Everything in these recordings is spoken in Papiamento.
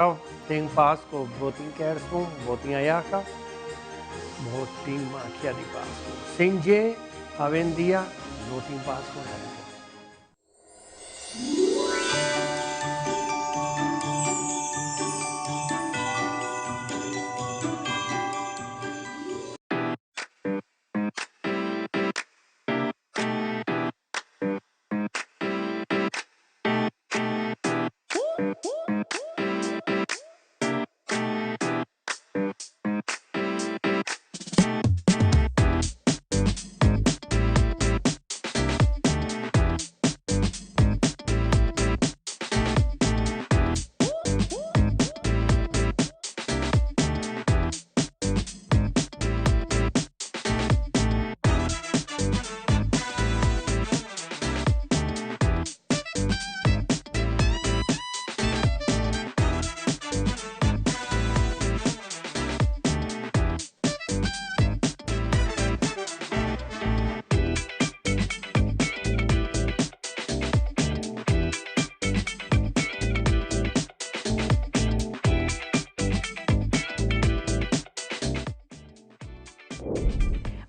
Den Pasco bo tin kerstboom, bo tin ayaka, bo tin magia di Pasco. Sin dje, awendia no tin Pasco nunca.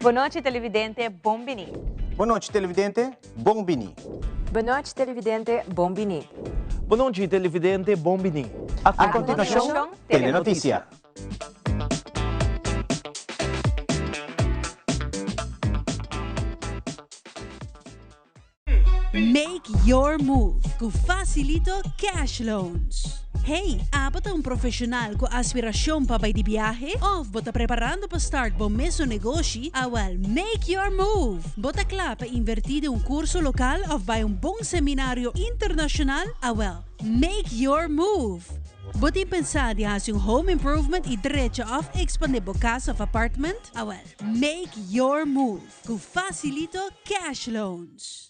Bon nochi televidente, bon bini. Bon nochi televidente, bon bini. Bon nochi televidente, bon bini. Bon nochi televidente, bon bini. A continuacion, Telenoticia. Make your move ku Facilito Cash Loans. Hey, abo ta un profesional ku aspiracion pa bai di biahe? Of bo ta preparando pa start bo mesun negoshi? Awel, make your move! Bo ta kla pa inverti den un curso local of bai un bon seminario internacional? Awel, make your move! Bo tin pensa di hasi un home improvement y drecha of expande bo cas of apartment? Awel, make your move! Ku Facilito Cash Loans.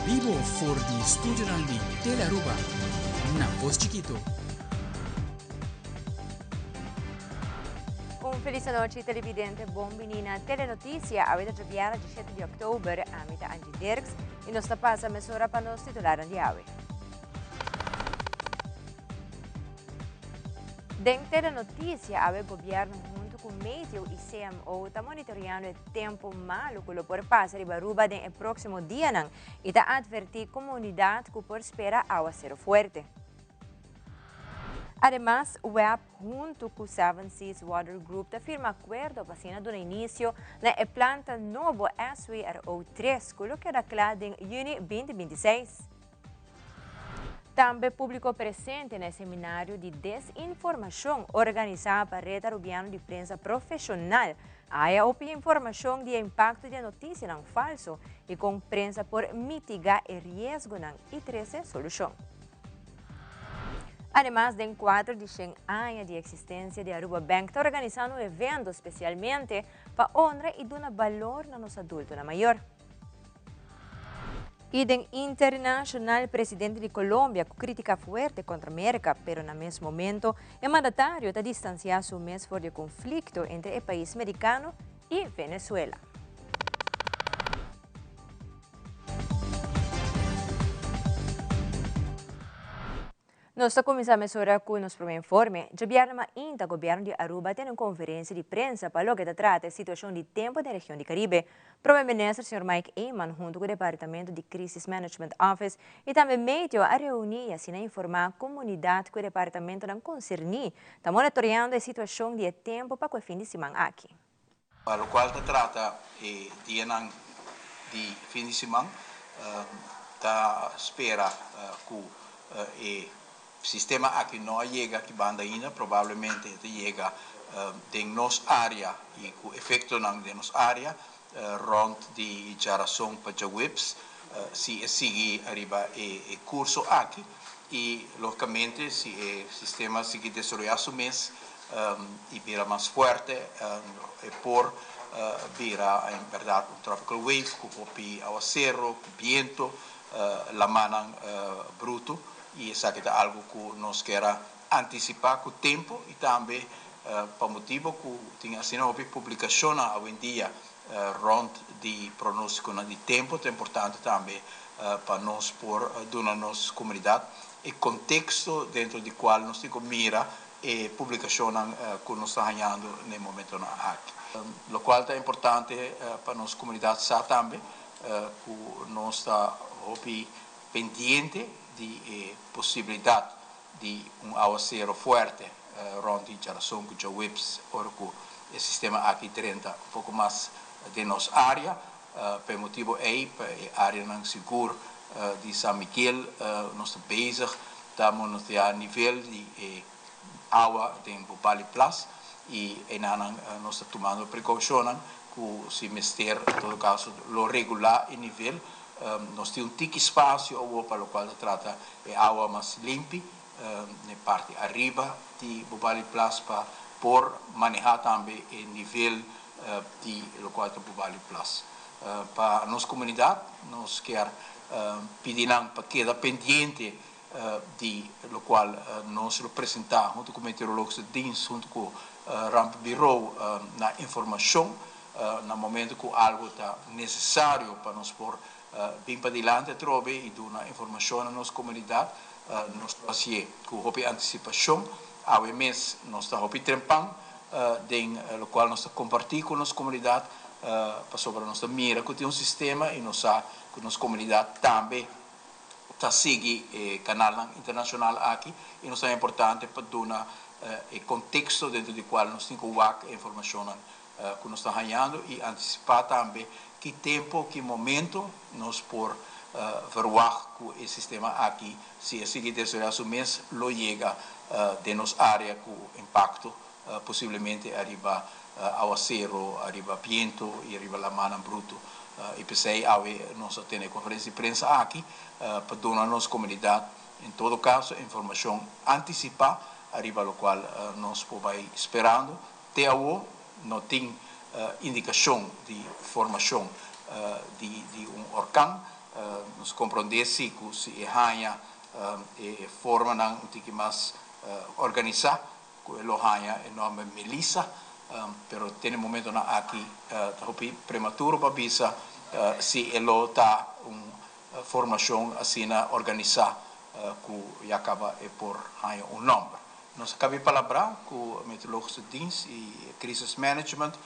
Bibo for di studionan di Telearuba na Pos Chikito. Un feliz anochi televidente, bon bini na Telenoticia. Awe ta djobièrnè 17 di òktober. Ami ta Angie Dirks i nos ta pasa mesora pa nos titularnan di awe. Den Telenoticia awe gobièrnu huntu ku Meteo i CMO ta monitoreando e tempu malu ku lo por pasa riba Aruba den e próksimo dianan i ta atvertí komunidat ku por spera awaseru fuerte. Ademas, web huntu ku Seven Seas Water Group ta firma akuerdo pa asina duna inisio na e planta nobo SWRO 3 ku lo keda kla den yüni 2026. Tambe públiko presente na e seminario di desinformashon organisá pa Red Arubiano di Prensa Profeshonal a haya hopi informashon di e impakto di e notisianan falso i kon prensa por mitigá e riesgonan i trese solushon. Ademas den kuater di shen aña di eksistensia di Aruba Bank ta organisando un evento spesialmente pa honra i duna balor na nos adultonan mayor. I den internashonal presidente di Colombia ku kritika fuerte kontra Merka pero na mes momento e mandatario ta distansia su mes for di e konflikto entre e pais merikano i Venezuela. Nos ta kuminsá mesora ku nos promé informe. Djobièrnè mainta gobièrnu di Aruba a tene un konferensia di prensa pa loke ta trata e situashon di tempu den region di Karibe. Prome Minister señor Mike Eman huntu ku Departamento di Crisis Management Office i tambe Meteo a reuní i asina informá komunidat ku e departamentonan konserní ta monitoreando e situashon di e tempu pa ku e fin di siman aki. Pa locual ta trata e dianan di fin di siman, ta spera cu e sistema aki no a yega aki banda ainda, probablemente e ta yega den nos area y cu efectonan den nos area rond di djarason pa djaweps, si e sigui ariba e curso aki y logicamente si e sistema sigui desaroya su mes y bira mas fuerte e por bira en berdad un tropical wave cu hopi awacero, cu biento, lamanan bruto y esaki ta algo cu nos kier a antisipá ku tempu i tambe pa motibu ku tin asina hopi publikashonnan awendia rònt di pronóstikonan di tempu, ta importante tambe pa nos por duna nos komunidat e konteksto dentro di kual nos tin ku mira e publikashonnan ku nos ta hañando na e momentonan aki. Lokual ta importante pa nos komunidat sa tambe ku nos ta hopi pendiente di e posibilidat di un awasero fuerte rond di djarason ku djaweps ora ku e sistema aki drenta un poko mas den nos area. Pa e motibu ei pa e areanan sigur di San Miguel nos ta bezig ta monitoreá nivel di e awa den Bubali Plas i einanan nos ta tumando prekoushonnan ku si mester en todo kaso lo regulá e nivel. Nos tin un tiki spasio awor pa lokual ta trata e awa mas limpi n'e parti ariba di Bubali Plas pa por manehá tambe e nivel di lokual ta Bubali Plas. Pa nos komunidat nos kier pidi nan pa keda pendiente di lokual nos lo presentá huntu ku Meteorologische Dienst huntu ku Rampbureau na informashon Na momento cu algo ta necesario pa nos por bin padilanti atrobe y duna informacion na nos comunidad, nos lo hacié cu hopi anticipacion. Awe mes nos ta hopi trempan den locual nos ta comparti cu nos comunidad pasobra nos ta mira cu tin un sistema y nos sa cu nos comunidad tambe ta sigui e canalnan internacional aki y nos ta importante pa duna e contexto dentro di cual nos tin cu wak e informacionnan ku nos ta hañando i antisipá tambe ki tempu, ki momento nos por verwagt ku e sistema aki, si e sigui desaroyá su mes, lo yega den nos área ku impakto posiblemente ariba awasero, ariba bientu i ariba lamannan brutu. I p'esei awe nos a tene e konferensia di prensa aki pa duna nos komunidat en todo kaso informashon antisipá ariba lokual nos por bai sperando. Te awo no tin indikashon di formashon di un orkan. Nos komprondé si ku si e haña e formanan un tiki mas organisá ku e lo haña e nòmber Melissa, pero te na e momentonan aki ta hopi prematuro pa bisa si e lo ta un formashon asina organisá ku ya kaba e por haña un nòmber. Nos a kabi palabrá ku Meteorologische Dienst i Crisis Management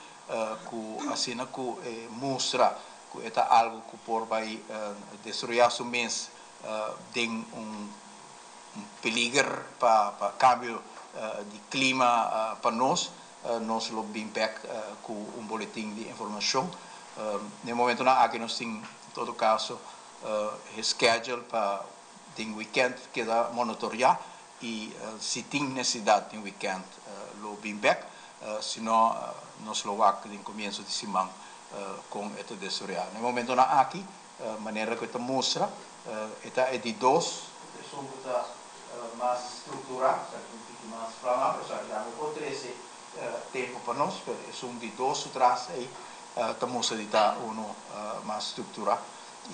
ku asina ku e mustra ku e ta algu ku por bai destruya su mes den un peliger pa kambio di klima pa nos, nos lo bin bek ku un boletin di informashon. Na e momentonan aki nos tin en todo kaso e schedule pa den weekend keda monitoreá I si tin necesidad den weekend lo bin bek, si no nos lo wak den comienzo di siman con e ta desorea. Na e momentonan aki, manera cu e ta mustra, e ta e di dos, esun cu ta mas structura, esaki un tiki mas flamá, pero esaki tambe por trece tempo pa nos, pero esun di dos su tras ey ta mustra di ta uno mas structura.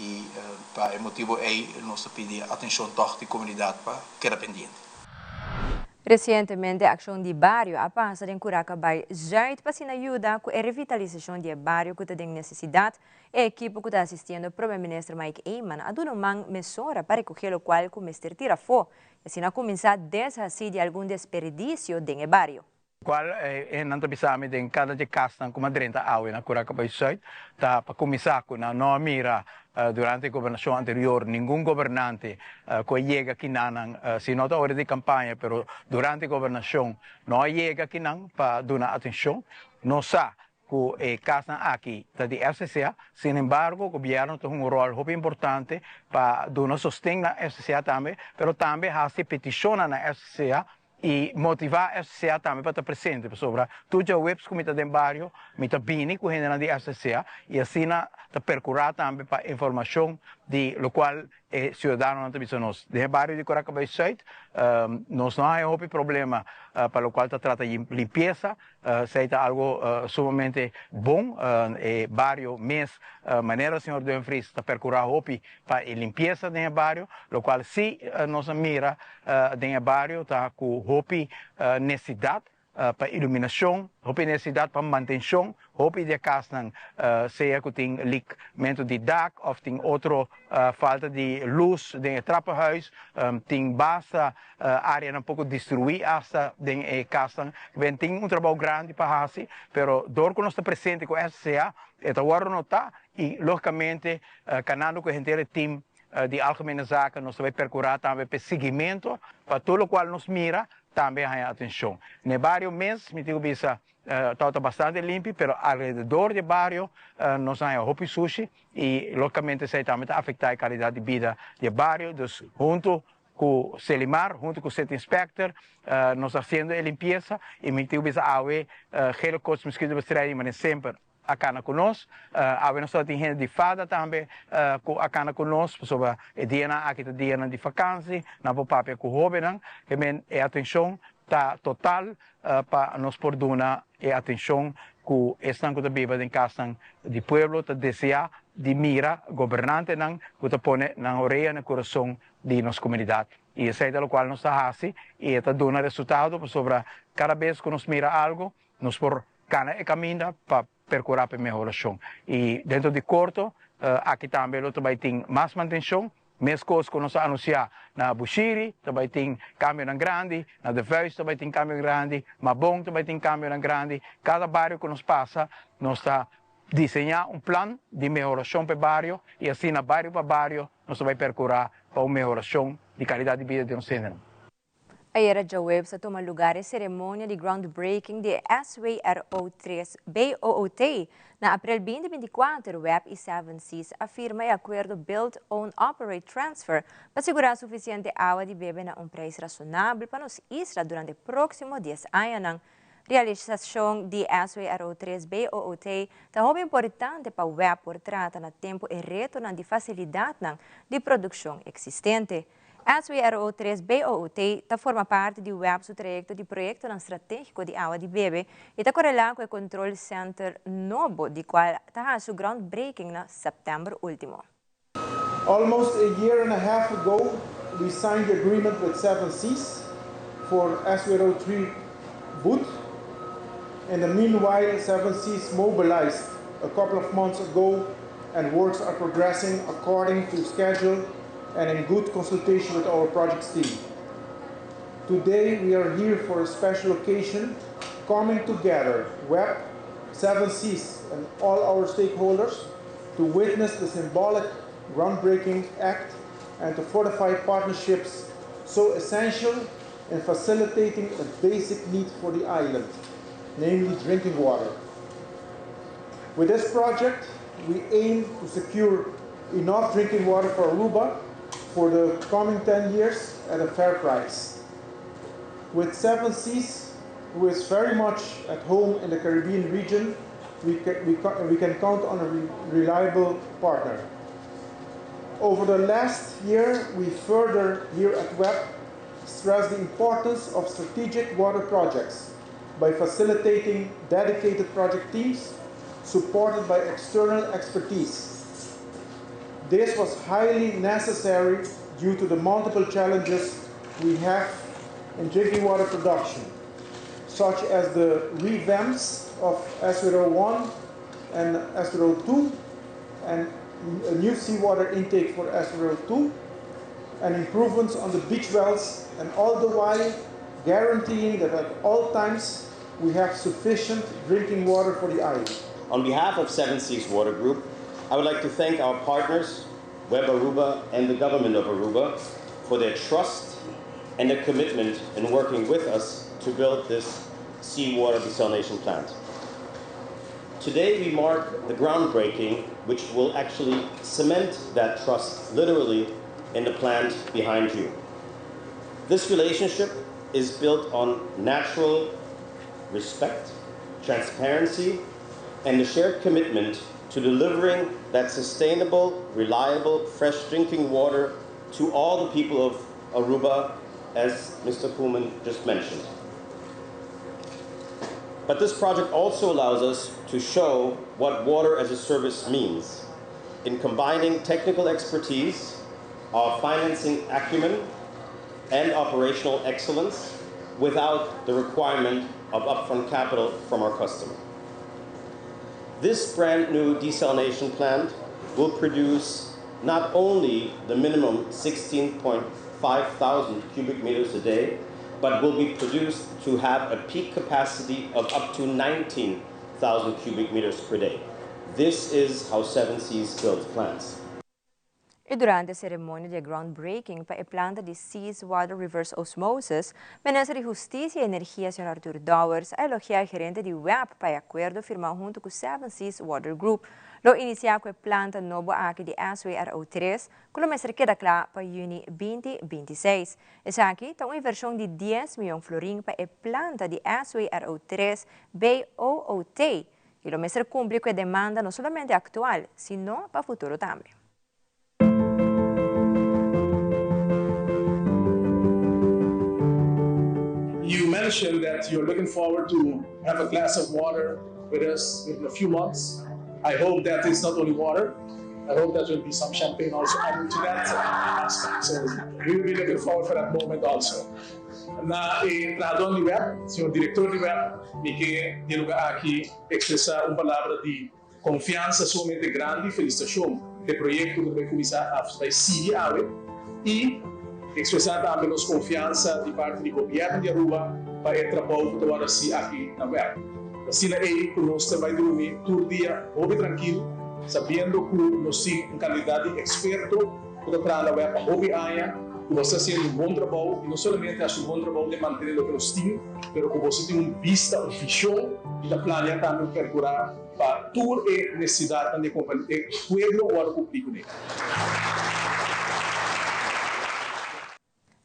I pa e motibu ei nos ta pidi atenshon tòg di komunidat pa keda pendiente. Resientemente Akshon di Bario a pasa den Curaca bai Zuid pa asina yuda ku e revitalisashon di e bario ku ta den nesesidat. E ekipo ku ta asistiendo Prome Minister Mike Eman a duna un man mesora pa rekohé lokual ku mester tira afó i asina kuminsá deshasí di algun desperdisio den e bario. Cual e nan ta bisa mi den cada dje casnan cu mi a drenta awe na Curacabai Zuid ta pa cuminsa cu nan no a mira durante e gobernacion anterior ningun gobernante cu a yega kinanan si no ta ora di campaña pero durante e gobernacion no a yega kinan pa duna atencion. Nos sa cu e casnan aki ta di FCCA, sin embargo gobierno ta hunga un rol hopi importante pa duna sosten na FCCA tambe pero tambe haci peticionnan na FCCA I motivá FCCA tambe pa ta presente, pasobra tur djaweps ku mi ta den bario, mi ta bini ku hendenan di FCCA i asina ta perkurá tambe pa informashon di lokual e siudadanonan ta bisa nos. Den e bario di Korakabei Sùit nos no haña hopi problema pa lokual ta trata limpiesa, Esei ta algo sumamente bon. E bario mes, manera señor Dumfries ta percura hopi pa e limpieza den e bario, locual si nos a mira den e bario ta cu hopi nesesidat pa iluminashon, hopi nesesidat pa mantenshon, hopi di kasnan sea ku tin leakmentu di dak òf tin otro falta di lus den e trappenhuis, tin basta áreanan poko destruí asta den e kasnan. Ben tin un trabou grandi pa hasi, pero dor ku nos ta presente ku SCA, e ta wòrdu notá i lógikamente kanando ku henter e team di Algemene Zaken nos ta bai perkurá tambe pa e siguimentu pa tur lokual nos mira tambe haña atenshon. Na e bario mes mi tin ku bisa tabata bastante limpi, pero alrededor di e bario nos a haña hopi sushi i lógikamente esei tambe ta afektá e kalidat di bida di e bario. Dus huntu ku Selimar, huntu ku City Inspector nos ta hasiendo e limpiesa i mi tin ku bisa awe gele koorts miskien ta bestrijding manera semper a kana ku nos. Awe nos tabatin hende di fada tambe ku a kana ku nos pasobra e dianan aki ta dianan di fakansi, nan por papia ku hóbennan. Ke men e atenshon ta total pa nos por duna e atenshon ku esnan ku ta biba den kasnan di pueblo ta deseá di mira gobernantenan ku ta pone nan orea na kurason di nos komunidat. I esei ta lokual nos ta hasi i e ta duna resultado pasobra kada bes ku nos mira algu nos por kana e kaminda pa perkurá pa e mehorashon. I dentro di korto aki tambe lo ta bai tin mas mantenshon. Meskos ku nos a anunsiá na Bushiri ta bai tin kambionan grandi, na De Vuist ta bai tin kambio grandi, Mabon ta bai tin kambionan grandi. Kada bario ku nos pasa nos ta diseñá un plan di mehorashon pa e bario i asina bario pa bario nos ta bai perkurá pa un mehorashon di kalidat di bida di nos hendenan. Ayera djaweps a tuma lugar e seremonia di groundbreaking di e SWRO 3 BOOT. Na aprel 2024 WEB i Seven Seas a firma e akuerdo Build, Own, Operate, Transfer pa sigurá sufisiente awa di bebe na un preis rasonabel pa nos isla durante e próksimo 10 añanan. Realisashon di SWRO 3 BOOT ta hopi importante pa WEB por trata na tempu e retonan di fasilidatnan di produkshon eksistente. SWRO 3 BOOT ta forma parti di WEB su trayekto di proyektonan stratégiko di awa di bebe i ta korelá ku e Control Center nobo di kual ta hasi su groundbreaking na sèptèmber último. Almost a year and a half ago, we signed the agreement with Seven Seas for SWRO 3 BOOT. In the meanwhile, Seven Seas mobilized a couple of months ago and works are progressing according to schedule and in good consultation with our projects team. Today, we are here for a special occasion, coming together, WEB, Seven Seas, and all our stakeholders to witness the symbolic groundbreaking act and to fortify partnerships so essential in facilitating a basic need for the island, namely drinking water. With this project, we aim to secure enough drinking water for Aruba for the coming 10 years at a fair price. With Seven Seas, who is very much at home in the Caribbean region, we can count on a reliable partner. Over the last year, we further here at WEB stress the importance of strategic water projects by facilitating dedicated project teams supported by external expertise. This was highly necessary due to the multiple challenges we have in drinking water production, such as the revamps of SWRO 1 and SWRO 2 and a new seawater intake for SWRO 2 and improvements on the beach wells, and all the while guaranteeing that at all times we have sufficient drinking water for the island. On behalf of Seven Seas Water Group, I would like to thank our partners, WEB Aruba and the government of Aruba, for their trust and their commitment in working with us to build this seawater desalination plant. Today we mark the groundbreaking, which will actually cement that trust literally in the plant behind you. This relationship is built on natural respect, transparency, and a shared commitment to delivering that sustainable, reliable, fresh drinking water to all the people of Aruba, as Mr. Koolman just mentioned. But this project also allows us to show what water as a service means in combining technical expertise, our financing acumen, and operational excellence. without the requirement of upfront capital from our customer. This brand new desalination plant will produce not only the minimum 16.5 thousand cubic meters a day, but will be produced to have a peak capacity of up to 19,000 cubic meters per day. This is how Seven Seas builds plants. Y durante e ceremonia di groundbreaking pa e planta di Seas Water Reverse Osmosis, Minister di Husticia y Energia, Sr. Arthur Dowers, a elogia e gerente di WEB pa e acuerdo firma hunto cu Seven Seas Water Group. Lo inicia cu e planta nobo aki di SWRO 3, cu lo mester keda cla pa juni 2026. Esaki ta un inversion di 10 miyon florin pa e planta di SWRO 3 BOOT y lo mester cumpli cu e demanda no solamente actual, sino pa futuro tambe. You mentioned that you're looking forward to have a glass of water with us in a few months. I hope that it's not only water. I hope that will be some champagne also added to that aspect. So we will be looking forward for that moment also. Na e trahador di web, señor director di web, mi ke di lugar aki expresa un palabra di Konfiansa sumamente grandi, felisitashon p'e proyekto ku ta bai kuminsá af bai sigui awe i ekspresá tambe nos konfiansa di parti di gobièrnu di Aruba pa e trabou ku ta wòrdu hasi aki na web. Ta asina ei ku nos ta bai drumi tur dia hopi trankil sabiendo ku nos tin un kandidat di eksperto ku ta traha na web pa hopi aña ku bo sta hasiendo un bon trabou i no solamente hasi un bon trabou den mantené loke nos tin pero ku boso tin un bista, un vishon i ta plania tambe perkurá pa tur e nesesidatnan di e pueblo wòrdu kumplí kuné.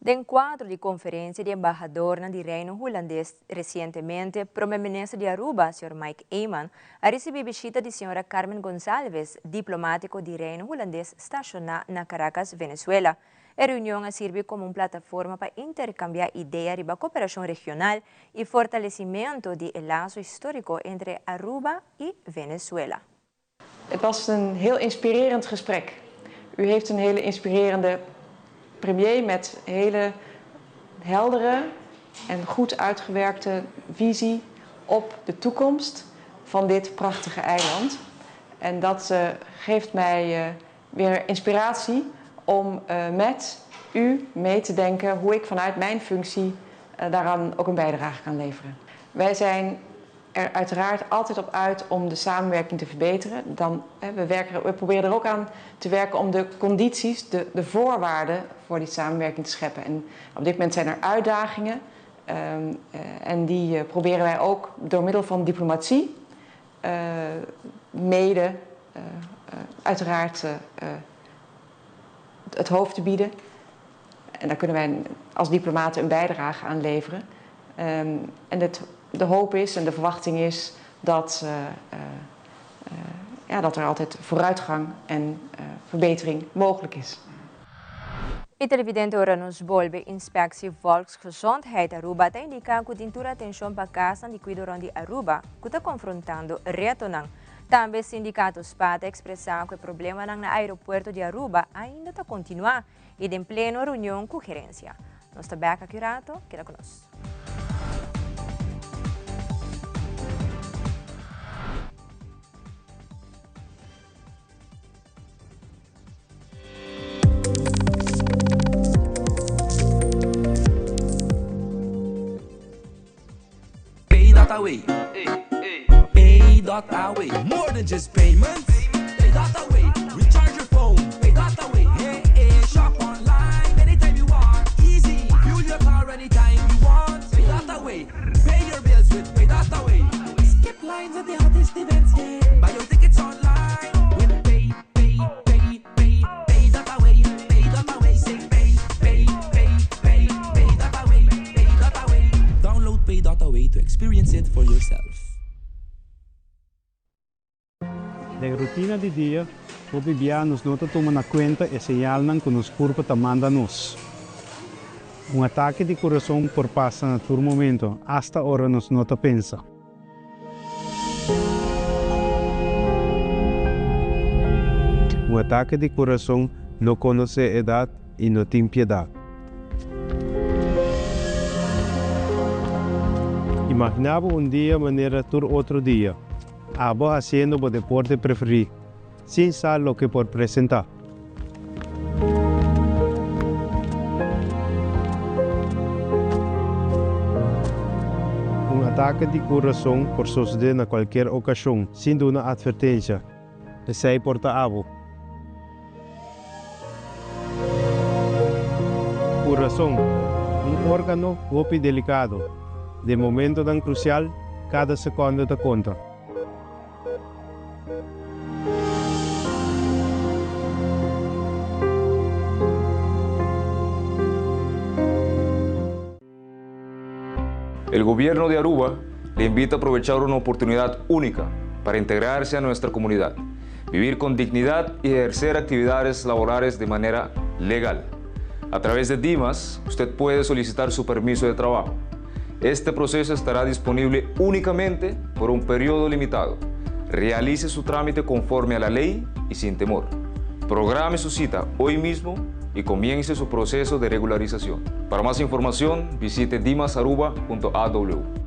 Den kuadro di konferensia di embahadornan di Reino Hulandes resientemente, Prome Minister di Aruba, señor Mike Eman, a risibí bishita di señora Carmen Gonzalves, diplomátiko di Reino Hulandes stashoná na Caracas, Venezuela. E reunion a sirbi komo un plataforma pa interkambiá idea riba koperashon regional i fortalesimentu di e laso históriko entre Aruba i Venezuela. Het was een heel inspirerend gesprek. U heeft een hele inspirerende premier met hele heldere en goed uitgewerkte visie op de toekomst van dit prachtige eiland. En dat uh, geeft mij uh, weer inspiratie om uh, met u mee te denken hoe ik vanuit mijn functie daaraan ook een bijdrage kan leveren. Wij zijn er uiteraard altijd op uit om de samenwerking te verbeteren. Dan, we, werken, we proberen er ook aan te werken om de condities, de, de voorwaarden voor die samenwerking te scheppen. En op dit moment zijn er uitdagingen um, en die uh, proberen wij ook door middel van diplomatie uh, mede uh, uiteraard het hoofd te bieden. En daar kunnen wij als diplomaten een bijdrage aan leveren. Um, en het, de hoop is en de verwachting is dat, uh, uh, ja, dat er altijd vooruitgang en verbetering mogelijk is. E televidente ora nos bolbe Inspectie Volksgezondheid Aruba ta indica cu tin tur atencion pa casnan di cuido rond di Aruba cu ta confrontando retonan. Tambe sindicato spa ta expresa cu e problemanan na aeropuerto di Aruba ainda ta continua y den pleno reunion cu gerencia. Nos ta bek aki rato, keda cu nos. Pay.away. Pay.away. More than just payments. Pay.away. Recharge your phone. Pay.away. Hey, hey, shop online anytime you want. Easy. Fuel your car anytime you want. Pay.away. Pay your bills with Pay.away. Skip lines at the hottest events. Yeah. Buy your tickets online with Pay, Pay, Pay, Pay, Pay.away. Pay.away. Say Pay, Pay, Pay, Pay, Pay.away. Pay.away. Download Pay.away to experience it for yourself. Den rutina di dia, hopi bia nos no ta tuma na kuenta e señalnan ku nos kurpa ta manda nos. Un atake di kurason por pasa na tur momento, asta ora nos no ta pensa. Un atake di kurason no konosé edat i no tin piedat. Imaginá bo un dia manera tur otro dia, abo hasiendo bo deporte preferí, sin sa loke por presentá. Un atake di kurason por sosodé na kualkier okashon, sin duna atvertensia. Esei por ta abo. Kurason, un órgano hopi delikado. Den momentonan krusial, kada sekònde ta konta. El gobierno de Aruba le invita a aprovechar una oportunidad única para integrarse a nuestra comunidad, vivir con dignidad y ejercer actividades laborales de manera legal. A través de DIMAS, usted puede solicitar su permiso de trabajo. Este proceso estará disponible únicamente por un periodo limitado. Realice su trámite conforme a la ley y sin temor. Programe su cita hoy mismo y comience su proceso de regularización. Para más información, visite dimasaruba.aw.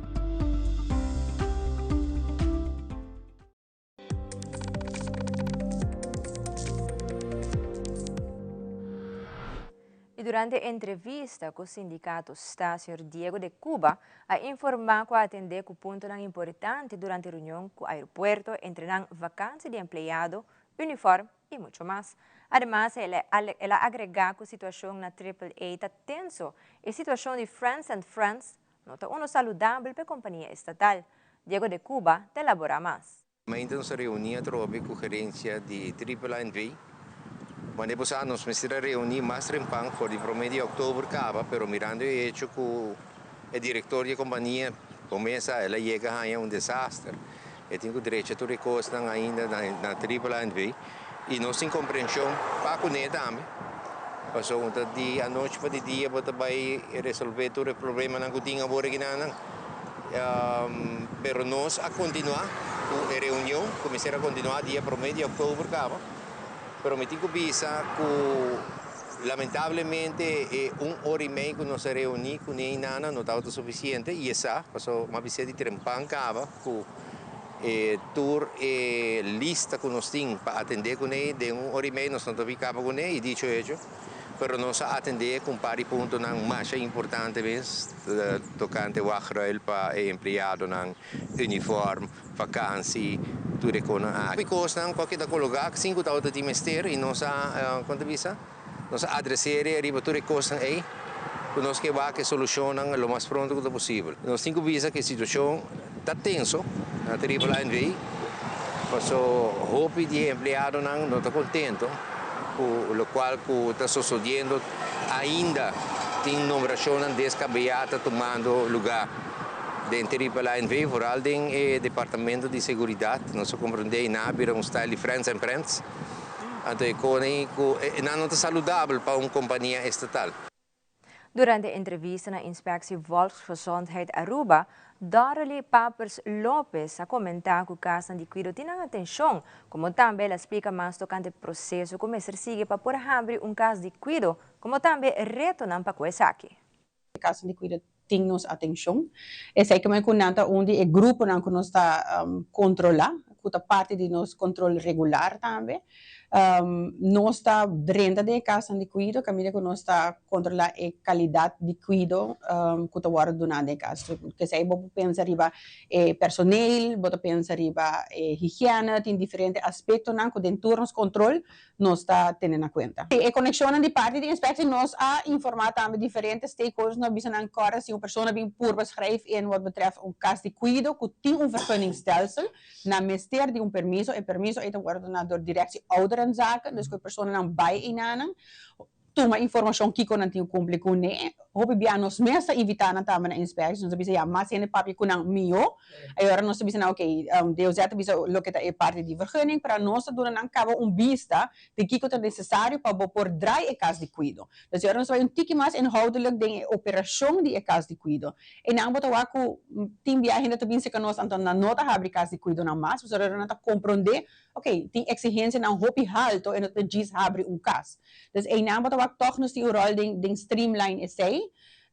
Y durante entrevista cu sindicato sta, señor Diego de Cuba a informa cu a atende cu puntonan importante durante reunion cu aeropuerto, entre nan vakantie di empleado, uniform y mucho mas. Ademas el a agrega cu situacion na Triple A ta tenso y situacion di Friends and Friends no ta uno saludabel p'e compania estatal. Diego de Cuba ta elabora mas. Mainta nos a reuní atrobe ku gerensia di Triple A NV. Manera bo sa nos mester a reuní mas trempan for di promé di òktober kaba, pero mirando e hecho ku e direktor di e kompania bo mes sa el a yega haña un desaster. E tin ku drecha tur e kosnan ainda na Triple A NV i nos tin komprenshon pa kuné tambe, pasobra ta di anochi pa di dia bo ta bai resolvé tur e problemanan ku tin awor aki nan. Pero nos a continua cu e reunion cu mester a continua dia prome di october caba, pero mi tin cu bisa cu lamentablemente e un ora y mei cu nos a reuni cu ne y Nana no tabata suficiente y e sa, pasobra mi a bisa di trempan caba cu e tur e lista cu nos tin pa atende cu ne den un ora y mei nos no ta bin caba cu ne y dicho hecho. Pero nos a atendé ku un par di puntonan masha importante mes tokante wachtruil pa e empleadonan, uniform, vakansi, tur e konan aki. Hopi kosnan ku a keda kologá sin ku tabata tin mester i nos a, kon ta bisa, nos a adres'é riba tur e kosnan ei ku nos ke wak e solushonnan lo mas pronto ku ta posibel. Nos tin ku bisa ku e situashon ta tenso na Triple A NV. Paso hopi di e empleadonan no ta contento cu locual cu ta sosodiendo. Ainda tin nombracionnan descabeya ta tumando lugar den Triple A NV, vooral den e departamento di seguridad. Nos a comprende y nan a bira un style di friends and friends. Anto e cone cu nan no ta saludabel pa un compania estatal. Durante entrevista na Inspectie Volksgezondheid Aruba, Dorely Papers Lopez a comenta cu casnan di cuido tin nan atencion, como tambe el a splica mas tocante proceso cu mester sigui pa por habri un cas di cuido, como tambe retonan pa cu esaki. Casnan di cuido tin nos atencion. Esey ke men cu nan ta un di e gruponan cu nos ta controla, cu ta parti di nos control regular tambe. Nos ta drenta den e kasnan di kuido kaminda ku nos ta kontrolá e kalidat di kuido ku ta wòrdu duná den e kas. Kesei bo por pensa riba e personeel, bo ta pensa riba e higiene, tin diferente aspektonan ku den tur nos kontrol nos ta tene na kuenta. E konekshonnan di parti di inspektie nos a informá tambe diferente stakeholders, nos a bisa nan kòrda si un persona bin purba schrijf in wat betreft un kas di kuido ku tin un vergunningstelsel, Nan mester di un permiso, e permiso ei ta wòrdu duna dor Directie Ouderenzaken, dus ku e personanan bai einanan tuma informashon kiko nan tin ku kumpli kuné. Hopi bia nos mes ta invitá nan tambe na inspektie, nos ta bisa ya mas hende papia ku nan mihó. E ora nos ta bisa nan oke, DOZ ta bisa loke ta e parti di vergunning, pero nos ta duna nan kaba un bista di kiko ta nesesario pa bo por drai e kas di kuido. Dus e ora nos ta bai un tiki mas inhoudelijk den e operashon di e kas di kuido. Einan bo ta wak ku tin bia hende ta bin serka nos anto nan no ta habri kas di kuidonan mas pasobra nan ta komprondé ok tin eksigensianan hopi halto e no ta djis habri un kas. Dus einan bo ta wak tòg nos tin un ròl den den streamline esei.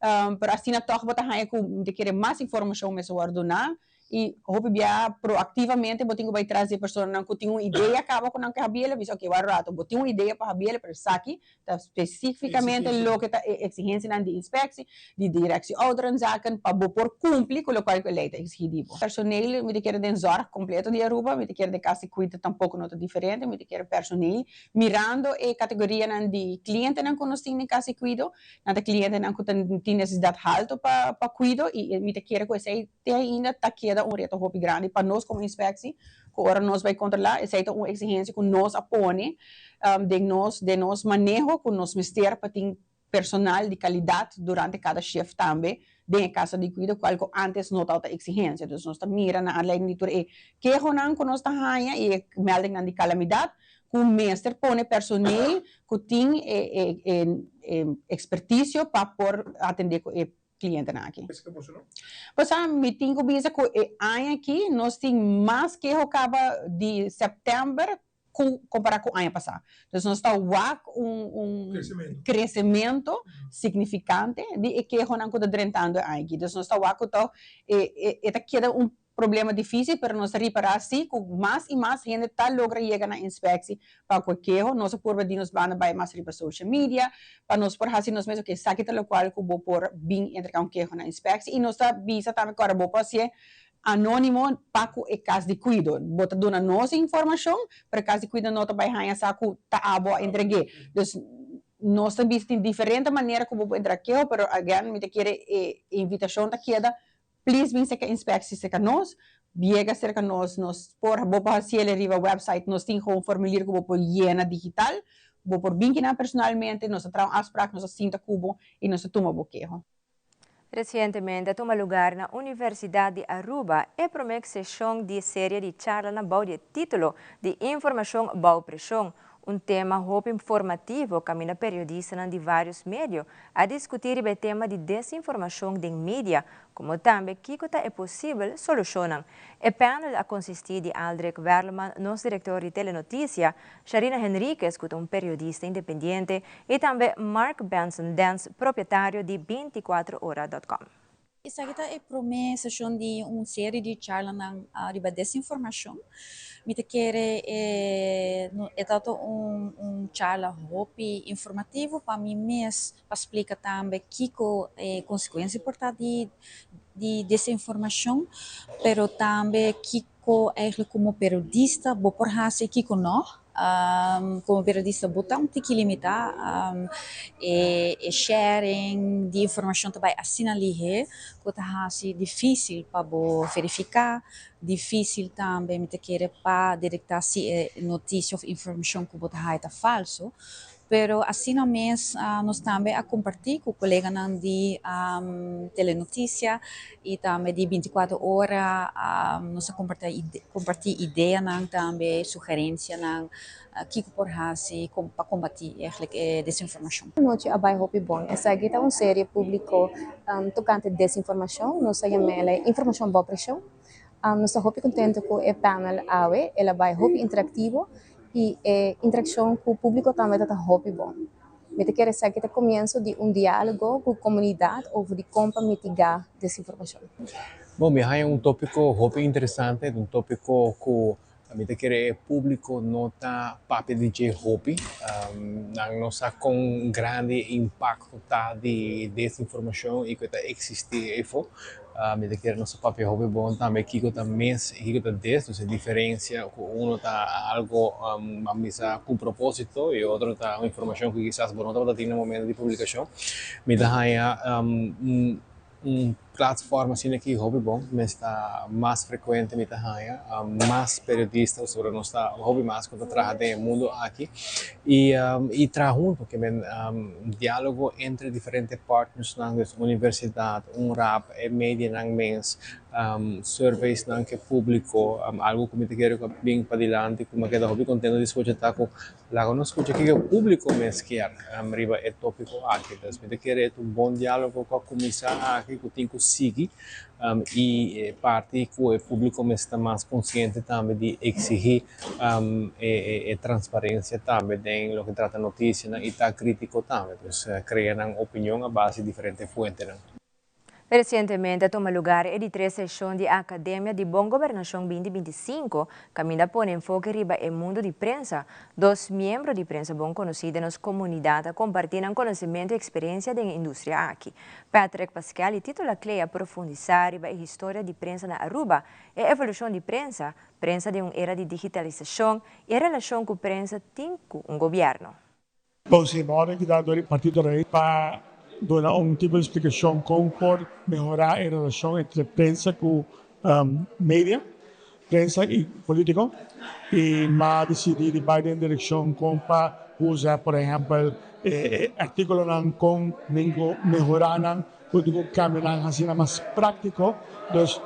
Pero asina toch bo ta haña ku mi ta kere mas informashon mester wòrdu duná i hopi bia proaktivamente bo tin ku bai tras di e personanan ku tin un idea kaba ku nan ke habiel, bisa oke wak rato bo tin un idea pa habiel pero esaki ta spesífikamente loke ta e eksigensianan di inspeksie, di Directie Ouderenzaken pa bo por kumpli ku lokual ku e lei ta eksigí di bo. Personeel mi ta kere den zorg kompleto di Aruba, mi ta kere den kas di kuido tampoko no ta diferente, mi ta kere personeel mirando e kategorianan di klientenan ku nos tin den kas di kuido, Nan ta klientenan ku ta tin nesesidat haltu pa pa kuido i mi ta kere ku esei te ainda ta keda un reto hopi grandi pa nos komo inspeksie ku ora nos bai kontrolá esei ta un eksigensia ku nos a pone den nos den nos maneho ku nos mester pa tin personal di kalidat durante kada shift tambe den e kasa di kuido kual ku antes no tabata eksigensia. Dus nos ta mira na aanleiding di tur e kehonan ku nos ta haña i e meldingnan di kalamidat ku mester pone personeel ku tin e e e ekspertisio pa por atendé ku e klientenan aki. Pasobra mi tin ku bisa ku e aña aki nos tin mas keho kaba di sèptèmber ku kompará ku aña pasá. Dus nos ta wak un un kresementu signifikante di e kehonan ku ta drentando e aña aki. Dus nos ta wak ku tòg e e e ta keda un problema difícil, pero nos ta ripará sí ku mas i mas hende ta logra yega na inspeksie pa ku e keho. Nos a purba di nos banda bai mas riba social media pa nos por hasi nos mes oke esaki ta lokual ku bo por bin entregá un keho na inspeksie i nos ta bisa tambe ku ora bo por hasié anónimo pa ku e kas di kuido. Bo ta duna nos e informashon, pero e kas di kuido no ta bai haña sa ku ta abo a entreg'é. Dus nos ta bisa tin diferente manera ku bo por entrega keho, pero again mi ta kere e invitashon ta keda Please bin serka inspectie serka nos, yega serka nos, nos por bo por haciele riba website, nos tin gewoon formulier ku bo por yena digital, bo por bin kinan personalmente, nos ta traha un afspraak, nos ta sinta ku bo i nos ta tuma bo keho. Recientemente a tuma lugar na Universidad di Aruba e prome seshon di serie di charlanan bou di e titulo di Informacion bou presion, Un tema hopi informativo kaminda periodistanan di vários medio a diskutí riba e tema di desinformashon den media, komo tambe kiko ta e posibel solushonnan. E panel a konsistí di Aldrich Werleman, nos direktor di Telenotisia, Sharina Henriquez ku ta un periodista independiente i tambe Mark Benson Dens, propietario di 24 ora dot com. Esaki ta e promé seshon di un seri di charlanan riba desinformashon. Mi ta kere e e tabata un un charla hopi informativo pa mi mes pa splika tambe kiko e konsekuensia por ta di di desinformashon, pero tambe kiko eigenlijk komo periodista bo por hasi i kiko no. Komo periodista bo ta un tiki limitá, e sharing di informashon ta bai asina lihé ku ta hasi difísil pa bo verifiká, difísil tambe mi ta kere pa detektá si e notisia òf informashon ku bo ta haya ta falso. Pero asina mes nos tambe a kompartí ku koleganan di Telenotisia i tambe di 24 Ora, nos a kompartí ideanan tambe, sugerensianan kiko por hasi pa kombatí eigentlik e desinformashon. Anochi a bai hopi bon. Esaki ta un serie públiko tokante desinformashon. Nos a yam'el Informashon bou preshon. Nos ta hopi kontentu ku e panel awe. El a bai hopi interaktivo i e interakshon ku públiko tambe ta ta hopi bon. Mi ta kere esaki ta komienso di un diálogo ku komunidat over di kon pa mitigá desinformashon. Bon, mi a haña un tópiko hopi interesante, un tópiko ku mi ta kere e públiko no ta papia di dje hopi. Nan no sa kon grandi e impakto ta di desinformashon i ku e ta eksistí eyfo. Mi ta kere nos a papia hopi bon tambe kiko ta mis i kiko ta des, dus e diferensia ku uno ta algo ban bisa ku proposito i otro ta un informashon ku kisas bo no tabata tin na momento di publikashon. Mi ta haña un platform asina aki hopi bon, mes ta mas frekuente mi ta haña mas periodista pasobra nos ta hopi mas ku ta traha den e mundu aki i i traha huntu ke men dialogo entre diferente partnersnan, dus universidat, un rap, e medianan mes. Surveys nan ku e públiko, algu ku mi ta kere ku a bin padilanti ku mi a keda hopi kontento di skucha ta ku laga nos skucha kiko e públiko mes kier riba e tópiko aki. Entonces mi ta kere e ta un bon diálogo ku a kuminsá aki ku tin ku sigui i e parti ku e públiko mes ta mas konsiente tambe di eksigí e transparensia tambe den loke trata notisianan i ta krítiko tambe. Entonces krea nan opinion a base di diferente fuentenan. Resientemente a tuma lugar e di tres seshon di Akademia di Bon Gobernashon 2025, kaminda a pone enfoke riba e mundu di prensa. Dos miembro di prensa bon konosí den nos komunidat a kompartí nan konosementu i eksperensia den e industria aki. Patrick Paskel i Tito Laclé a profundisá riba e historia di prensa na Aruba, e evolushon di prensa, prensa den un era di digitalisashon i e relashon ku prensa tin ku un gobièrnu. Bon, si bo ora kita dor di Partido Rei pa duna un tipo di splikashon kon por mehorá e relashon entre prensa ku media, prensa i polítiko, i m'a disidí di bai den direkshon kon pa usa por ehèmpel e artíkulonan kon men ku mehorá nan, kon tin ku kambia nan hasi nan mas práktiko, dus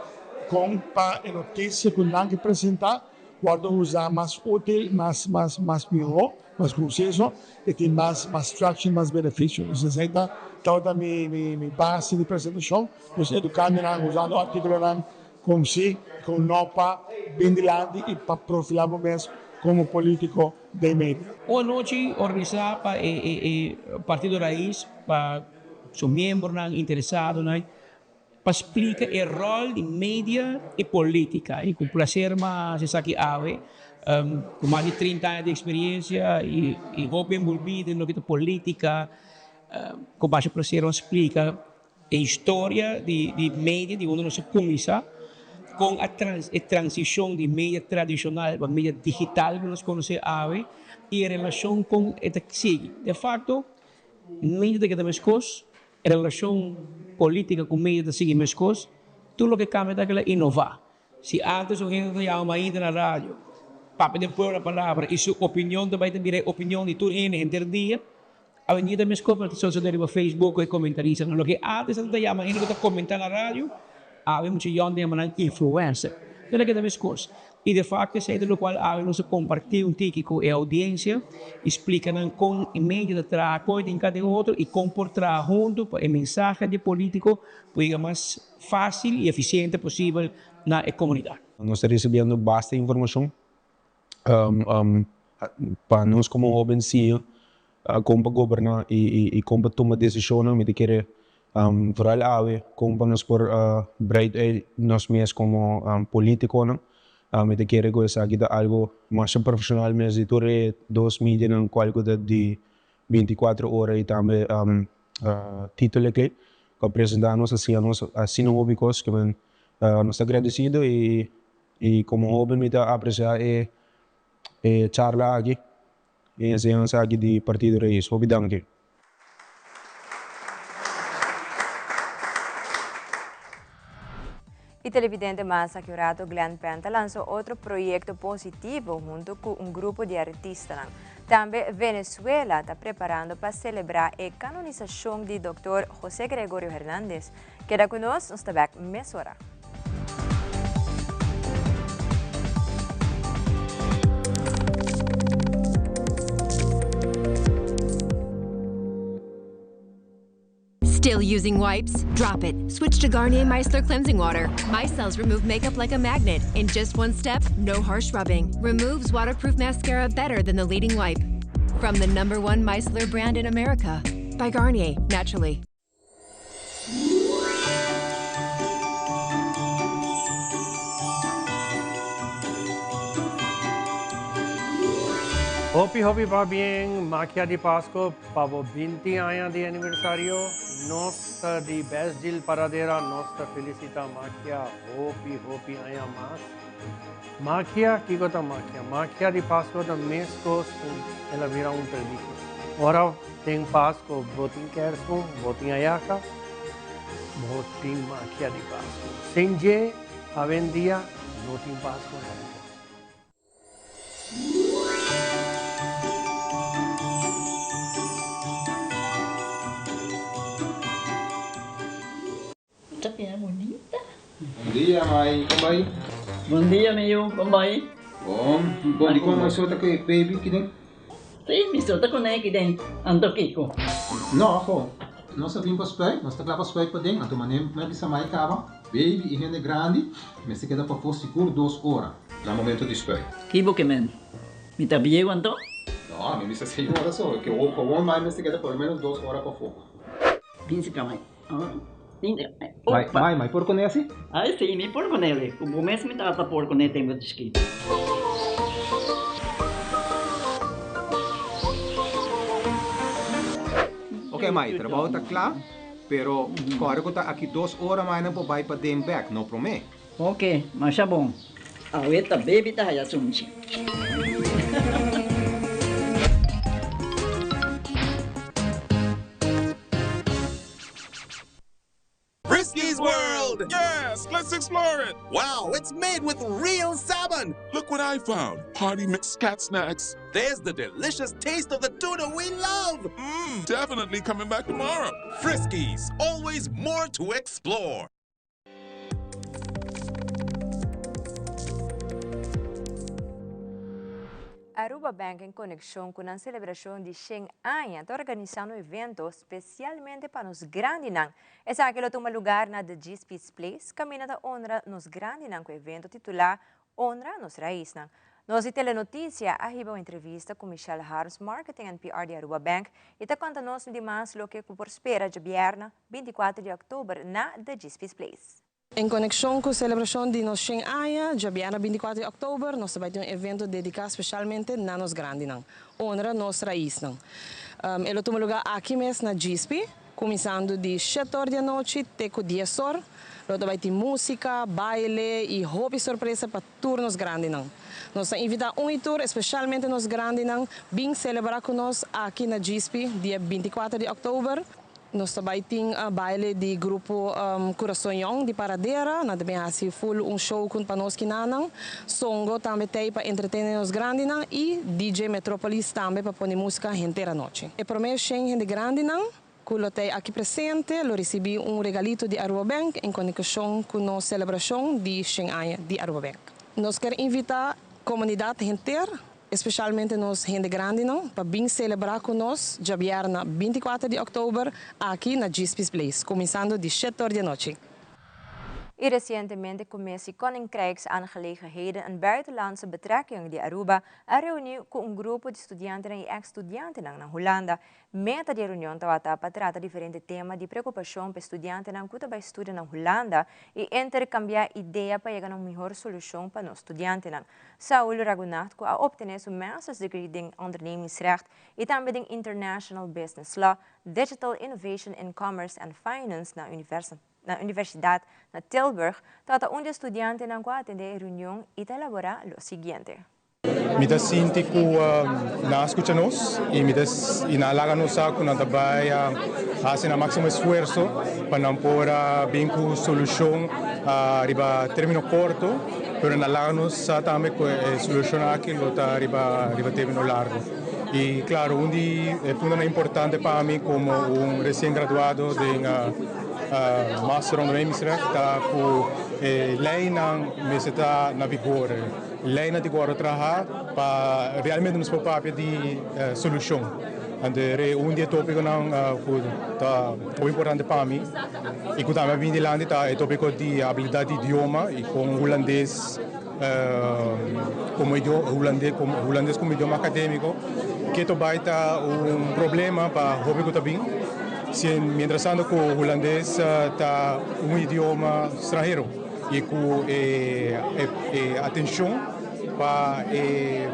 kon pa e notisia ku nan ke presentá wòrdu usá mas útil, mas mas mas mihó. Mas konsenso e tin mas mas traction, mas benefisio. Entonces esei ta tabata mi mi mi base di presentashon. Nos edukando nan usando artikulonan kon si kon no pa bin dilanti i pa profilá bo mes komo politiko den media. Un anochi organisá pa e e Partido Raiz pa su miembronan, interesadonan pa splika e ròl di media i polítika. I ku plaser m'a hasi esaki awe, ku mas di 30 aña di eksperensia i hopi enbolbí den loke ta polítika, ku masha plaser nos splika e historia di media, di unda nos a kuminsá, kon a e transishon di media tradishonal pa media digital ku nos konosé awe i e relashon kon e ta sigui. De fakto, media ta keda meskos. E relashon polítika ku media ta sigui meskos, tur loke kambia ta kila inová. Si ántes un hende ta yama mainta na radio, papia den pueblo la palabra i su opinion ta bai ta bira e opinion di tur hende henter dia, awendia ta meskos pero ta sosodé riba Facebook ku e komentaristanan. Loke ántes nan ta yama hende ku ta komentá na radio, awe mucha yòn ta yama nan influencer. Tur loke ta meskos. I de fakto esei ta lokual awe nos a kompartí un tiki ku e oudiensia i splika nan kon e media ta traha, kon e tin kada den otro i kon por traha huntu pa e mensahe di e polítiko por yega mas fásil i efisiente posibel na e komunidat. Nos ta risibiendo basta informashon pa nos komo hoben siña kon pa goberná i kon pa tuma desishonnan. Mi ta kere vooral awe kon pa nos por breid uit nos mes komo politikonan. Mi ta kere ku esaki ta algu masha profeshonal mes di tur e dos medianan kual ku ta di 24 ora i tambe Tito Leclerc ku a presentá nos a siña nos asina hopi kos ku nos ta agradesido i komo hoben mi ta apresiá e charla aki. E enseñansa aki di Partido Reyes. Hopi danki. Y televidente mas aki un rato Glenn Penn ta lansa otro proyecto positivo hunto cu un grupo di artistanan. Tambe Venezuela ta preparando pa celebra e canonisacion di Dòkter José Gregorio Hernandez. Keda cu nos, nos ta bek mesora. Still using wipes? Drop it. Switch to Garnier Micellar Cleansing Water. Micelles remove makeup like a magnet. In just one step, no harsh rubbing. Removes waterproof mascara better than the leading wipe. From the number one micellar brand in America. By Garnier, naturally. Hopi hopi pabien Magia di Pasco pa bo 20 aña di aniversario. Nos ta di Best Deal Paradera, nos ta felicita Magia hopi hopi aña mas. Magia, kiko ta magia? Magia di Pasco ta mescos cu el a bira un tradicion. Ora Den Pasco bo tin kerstboom, bo tin ayaca, bo tin magia di Pasco. Sin dje, awendia no tin Pasco tampoco. Ta bira bunita. dia, mai. Kon bai? Bon dia, mi yu. Kon bai? Bon. Bon, dikon mai so ta ku e baby kiden? Sí, mi so ta kuné kiden. Anto kiko? No, ho. Nos a bin pa spuit. Nos ta kla pa spuit paden. Anto manera mi a bisa mai kaba, baby i hende grandi mester keda pafó sigur dos ora na momento di spuit. Ki bo ke men? Mi ta bieu anto? No, mi bisa seis ora so. Ke gewoon mai mester keda por lo menos dos ora pafó. Bin si ka mai. Mai, mai, mai por kuné asi? Ai si, mi por kuné li. Ku bo mes mi tata por kuné tempu di chikitu. Ok mai, trabou ta kla, pero kòrda ku ta aki dos ora mai nan por bai paden bèk, no promé. Ok, masha bon. Awe ta baby ta haya sunchi. Friskies World! Yes, let's explore it! Wow, it's made with real salmon! Look what I found! Party mix cat snacks. There's the delicious taste of the tuna we love! Mmm, definitely coming back tomorrow. Friskies, always more to explore. Aruba Bank en konekshon ku nan selebrashon di shen aña ta organisá un evento spesialmente pa nos grandinan. Esaki lo tuma lugar na The G-Speeds Place kaminda ta honra nos grandinan ku evento titulá Honra nos raisnan. Nos di Telenoticia a hiba un entrevista ku Michelle Harms, Marketing and PR di Aruba Bank i ta konta nos dimas loke ku por spera djabièrna 24 di òktober na The G-Speeds Place. En konekshon ku selebrashon di nos shen aña, djabièrnè 24 di òktober, nos ta bai tin un evento dediká speshalmente na nos grandinan, Honra Nos Raisnan. E lo tuma lugá aki mes na Djispi, kuminsando di shete or di anochi te ku dies or. Lo ta bai tin músika, baile i hopi sorpresa pa tur nos grandinan. Nos ta invitá un i tur, espeshalmente nos grandinan, bin selebrá ku nos aki na Djispi dia 24 di òktober. Nos ta bai tin baile di grupo Curason Yong di Paradera. Nan ta bin hasi full un show ku pa nos kinanan. Songo tambe t'ei pa entretene nos grandinan i DJ Metropolis tambe pa pone musika henter anochi. E prome shen hende grandinan ku lo t'ei aki presente lo risibí un regalito di Aruba Bank en konekshon ku nos selebrashon di shen aña di Aruba Bank. Nos kier invitá komunidat henter. Especialmente nos hende grandinan pa bin celebra cu nos djabièrna 24 di october aki na Djispie's Place, cuminsando di shete or di anochi. Y recientemente Commissie Koninkrijksaangelegenheden en Buitenlandse Betrekkingen di Aruba a reuni cu un grupo di studiantenan y ex-studiantenan na Hulanda. Meta di e reunion tabata pa trata diferente tema di preocupacion pa e studiantenan cu ta bay studia na Hulanda y intercambia idea pa yega na un mihor solucion pa nos studiantenan. Saul Raghunath cu a obtene su Master's Degree den Ondernemingsrecht y tambe den International Business Law, Digital Innovation in Commerce and Finance na na Universidad na Tilburg, tabata un di e studiantenan cu a atende e reunion y ta elabora lo siguiente. Mi ta sinti ku nan a skucha nos i mi ta i nan a laga nos sa ku nan ta bai hasi nan máksimo esfuerso pa nan por a bin ku solushon riba término korto, pero nan a laga nos sa tambe ku e solushon aki lo ta riba riba término largo. I klaro un di e puntonan importante pa mi komo un resien graduado den Master Ondernemingsrecht ta ku e leinan mester ta na vigor. Leinan tin ku wòrdu traha pa realmente nos por papia di solushon. Anto e un di e tópikonan ku ta hopi importante pa mi i ku tambe a bini dilanti ta e tópiko di abilidat di idioma i kon hulandes komo hulandes komo idioma akadémiko ke to bai ta un problema pa hopi ku ta bin mientras tanto ku hulandes ta un idioma stranhero. I ku e atenshon pa e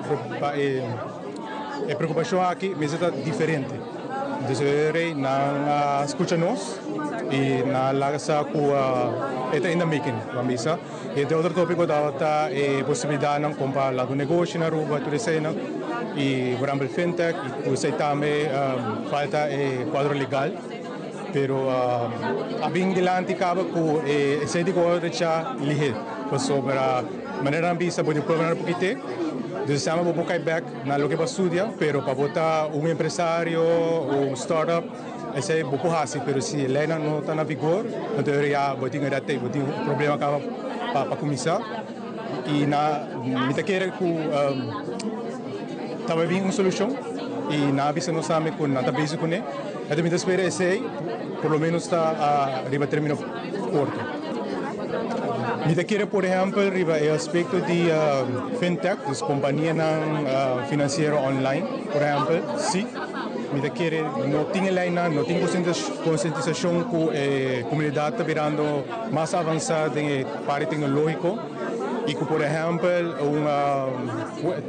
preokupashon aki mester ta diferente. Entonces e rei nan a skucha nos i nan a laga sa ku e ta in the making, ban bisa. I e otro topiko tabata e posibilidatnan kon pa laga un negoshi na Aruba, tur eseinan. I por ehempel fintech i ku esei tambe falta e kuadro legal. Pero a bin dilanti caba cu e esey di cu recha lihe, pasobra manera nan bisa bo tin prueba nan pokite, dus esama bo por cay bek na loke bo a studia, pero pa bo ta un empresario o un startup esey bo por haci, pero si e leynan no ta na vigor, anto ya bo tin red tape, bo tin un problema caba. pa pa kuminsá i na mi ta kere ku ta bai bin un solushon i nan a bisa nos tambe ku nan ta bezig kuné. Enton mi ta spera esei por lo menos ta riba término korto. Mi ta kere por ehèmpel riba e aspekto di fintech, dus kompanianan finansiero online por ehèmpel, si. Mi ta kere no tin e leinan, no tin konsientisashon ku e komunidat ta birando mas avansá den e parti teknológiko i ku por ehèmpel un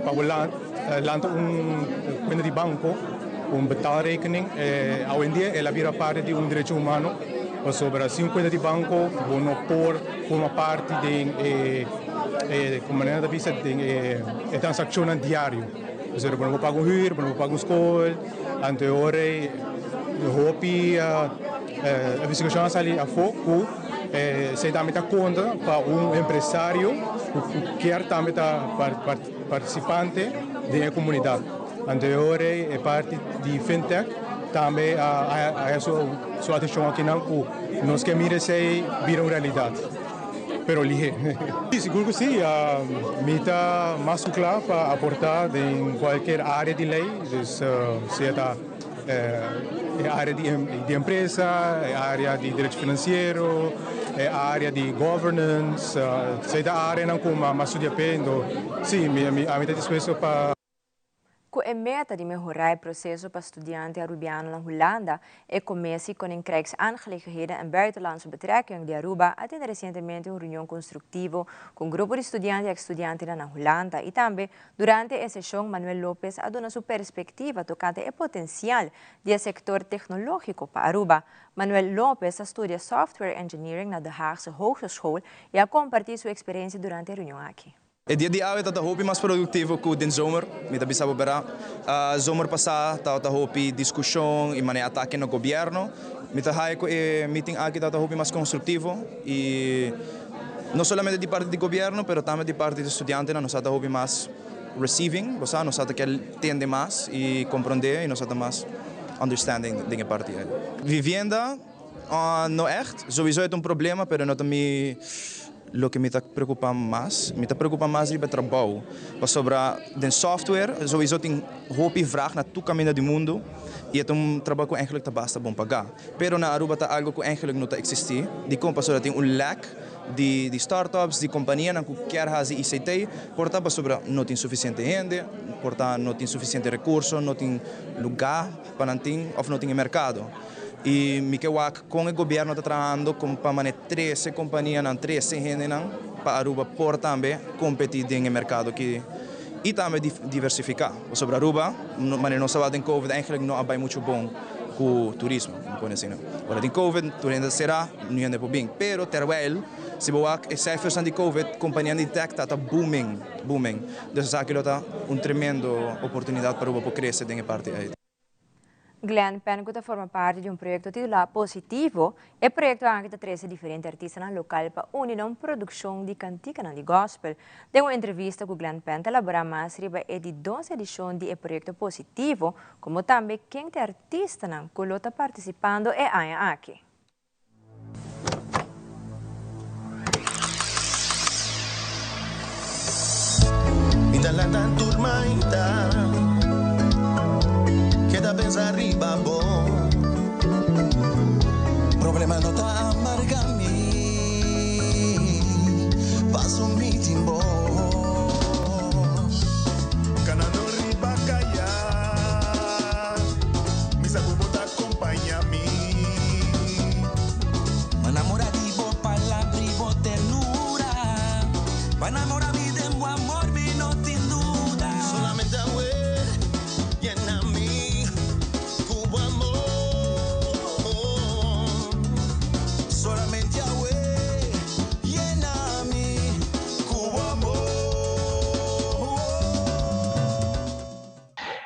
pa bo lanta un kuenta di banko, un betaalrekening, awendia el a bira parti di un derecho humano pasobra sin un kuenta di banko bo no por forma parti den e komo nan ta bisa den e transakshonnan diario. Pasobra bo no por paga un huur, bo no por paga un skol, anto e ora ei hopi investigashon a sali afó ku esei tambe ta konta pa un empresario ku kier tambe ta partisipante den e komunidat. Anto e ora ei e parti di fintech tambe a haya su atenshon akinan ku nos ke mira esei bira un realidat. Pero lihé. Sí, sigur ku sí. Mi ta mas ku kla pa aportá den kualker área di lei, dus sea ta e área di empresa, e área di derecho finansiero, e área di governance, sea ta áreanan ku mi a studia p'e, enton sí, mi ta dispuesto pa. Ku e meta di mehorá e proseso pa studiante Arubiano na Hulanda, e Commissie Koninkrijksaangelegenheden en Buitenlandse Betrekkingen di Aruba a tene resientemente un reunion konstruktivo ku un grupo di studiante i ekstudiantenan na Hulanda i tambe durante e seshon Manuel Lopez a duna su perspektiva tokante e potensial di e sektor teknológiko pa Aruba. Manuel Lopez a studia Software Engineering na De Haagse Hogeschool i a kompartí su eksperensia durante e reunion aki. E dia di awe ta ta hopi mas produktivo ku den zomer, mi ta bisa bo bera. Zomer pasá tabata hopi diskushon i manera atake na gobièrnu. Mi ta haya ku e meeting aki tabata hopi mas konstruktivo i no solamente di parti di gobièrnu pero tambe di parti di studiantenan nos a ta hopi mas receiving, bo sa, nos a ta kier tende mas i komprondé i nos a ta mas understanding den e parti ei. Vivienda no ègt, souiso e ta un problema pero no ta mi. Loke mi ta preocupa mas, mi ta preocupa mas riba trabou, pasobra den software souiso tin hopi vraag na tur caminda di mundo y e ta un trabou cu eigenlijk ta basta bon paga. Pero na Aruba ta algo cu eigenlijk no ta existi, dicon? Pasobra tin un lack di di startups, di companianan cu kier haci ICT, por ta pasobra no tin suficiente hende, por ta no tin suficiente recurso, no tin lugar pa nan tin of no tin e mercado. Y mi ke wak con e gobierno ta trahando con pa mane trece companianan, trece hendenan pa Aruba por tambe competi den e mercado aki y tambe diversifica. Pasobra Aruba, mane nos tabata den covid eigenlijk no a bay mucho bon cu turismo, mi pone asina. Ora tin covid tur hende ta cera, niun hende por bin. Pero terwijl si bo wak e cijfersnan di covid, companianan di tech ta ta booming, booming. Dus esaki lo ta un tremendo oportunidad pa Aruba por crece den e parti ey. Glenn Penn ku ta forma parti di un proyekto titulá Positivo. E proyekto aki ta trese diferente artistanan lokal pa uni na un produkshon di kantikanan di gòspel. Den un entrevista ku Glenn Penn ta laborá mas riba e di dos edishon di e proyekto Positivo, komo tambe ken ta e artistanan ku lo ta partisipando e aña aki. Mi ta lanta tur maita Keda pensa riba bo Problema no ta amarga mi Paso mi tin bo Kanando riba kaya Mi sa ku bo ta Compaña mi. Ma namora di bo palabra y bo ternura. Pa namora mi den bo amor mi no tin duda. Solamente awe yena mi cu bo amor. Solamente awe yena mi cu bo amor.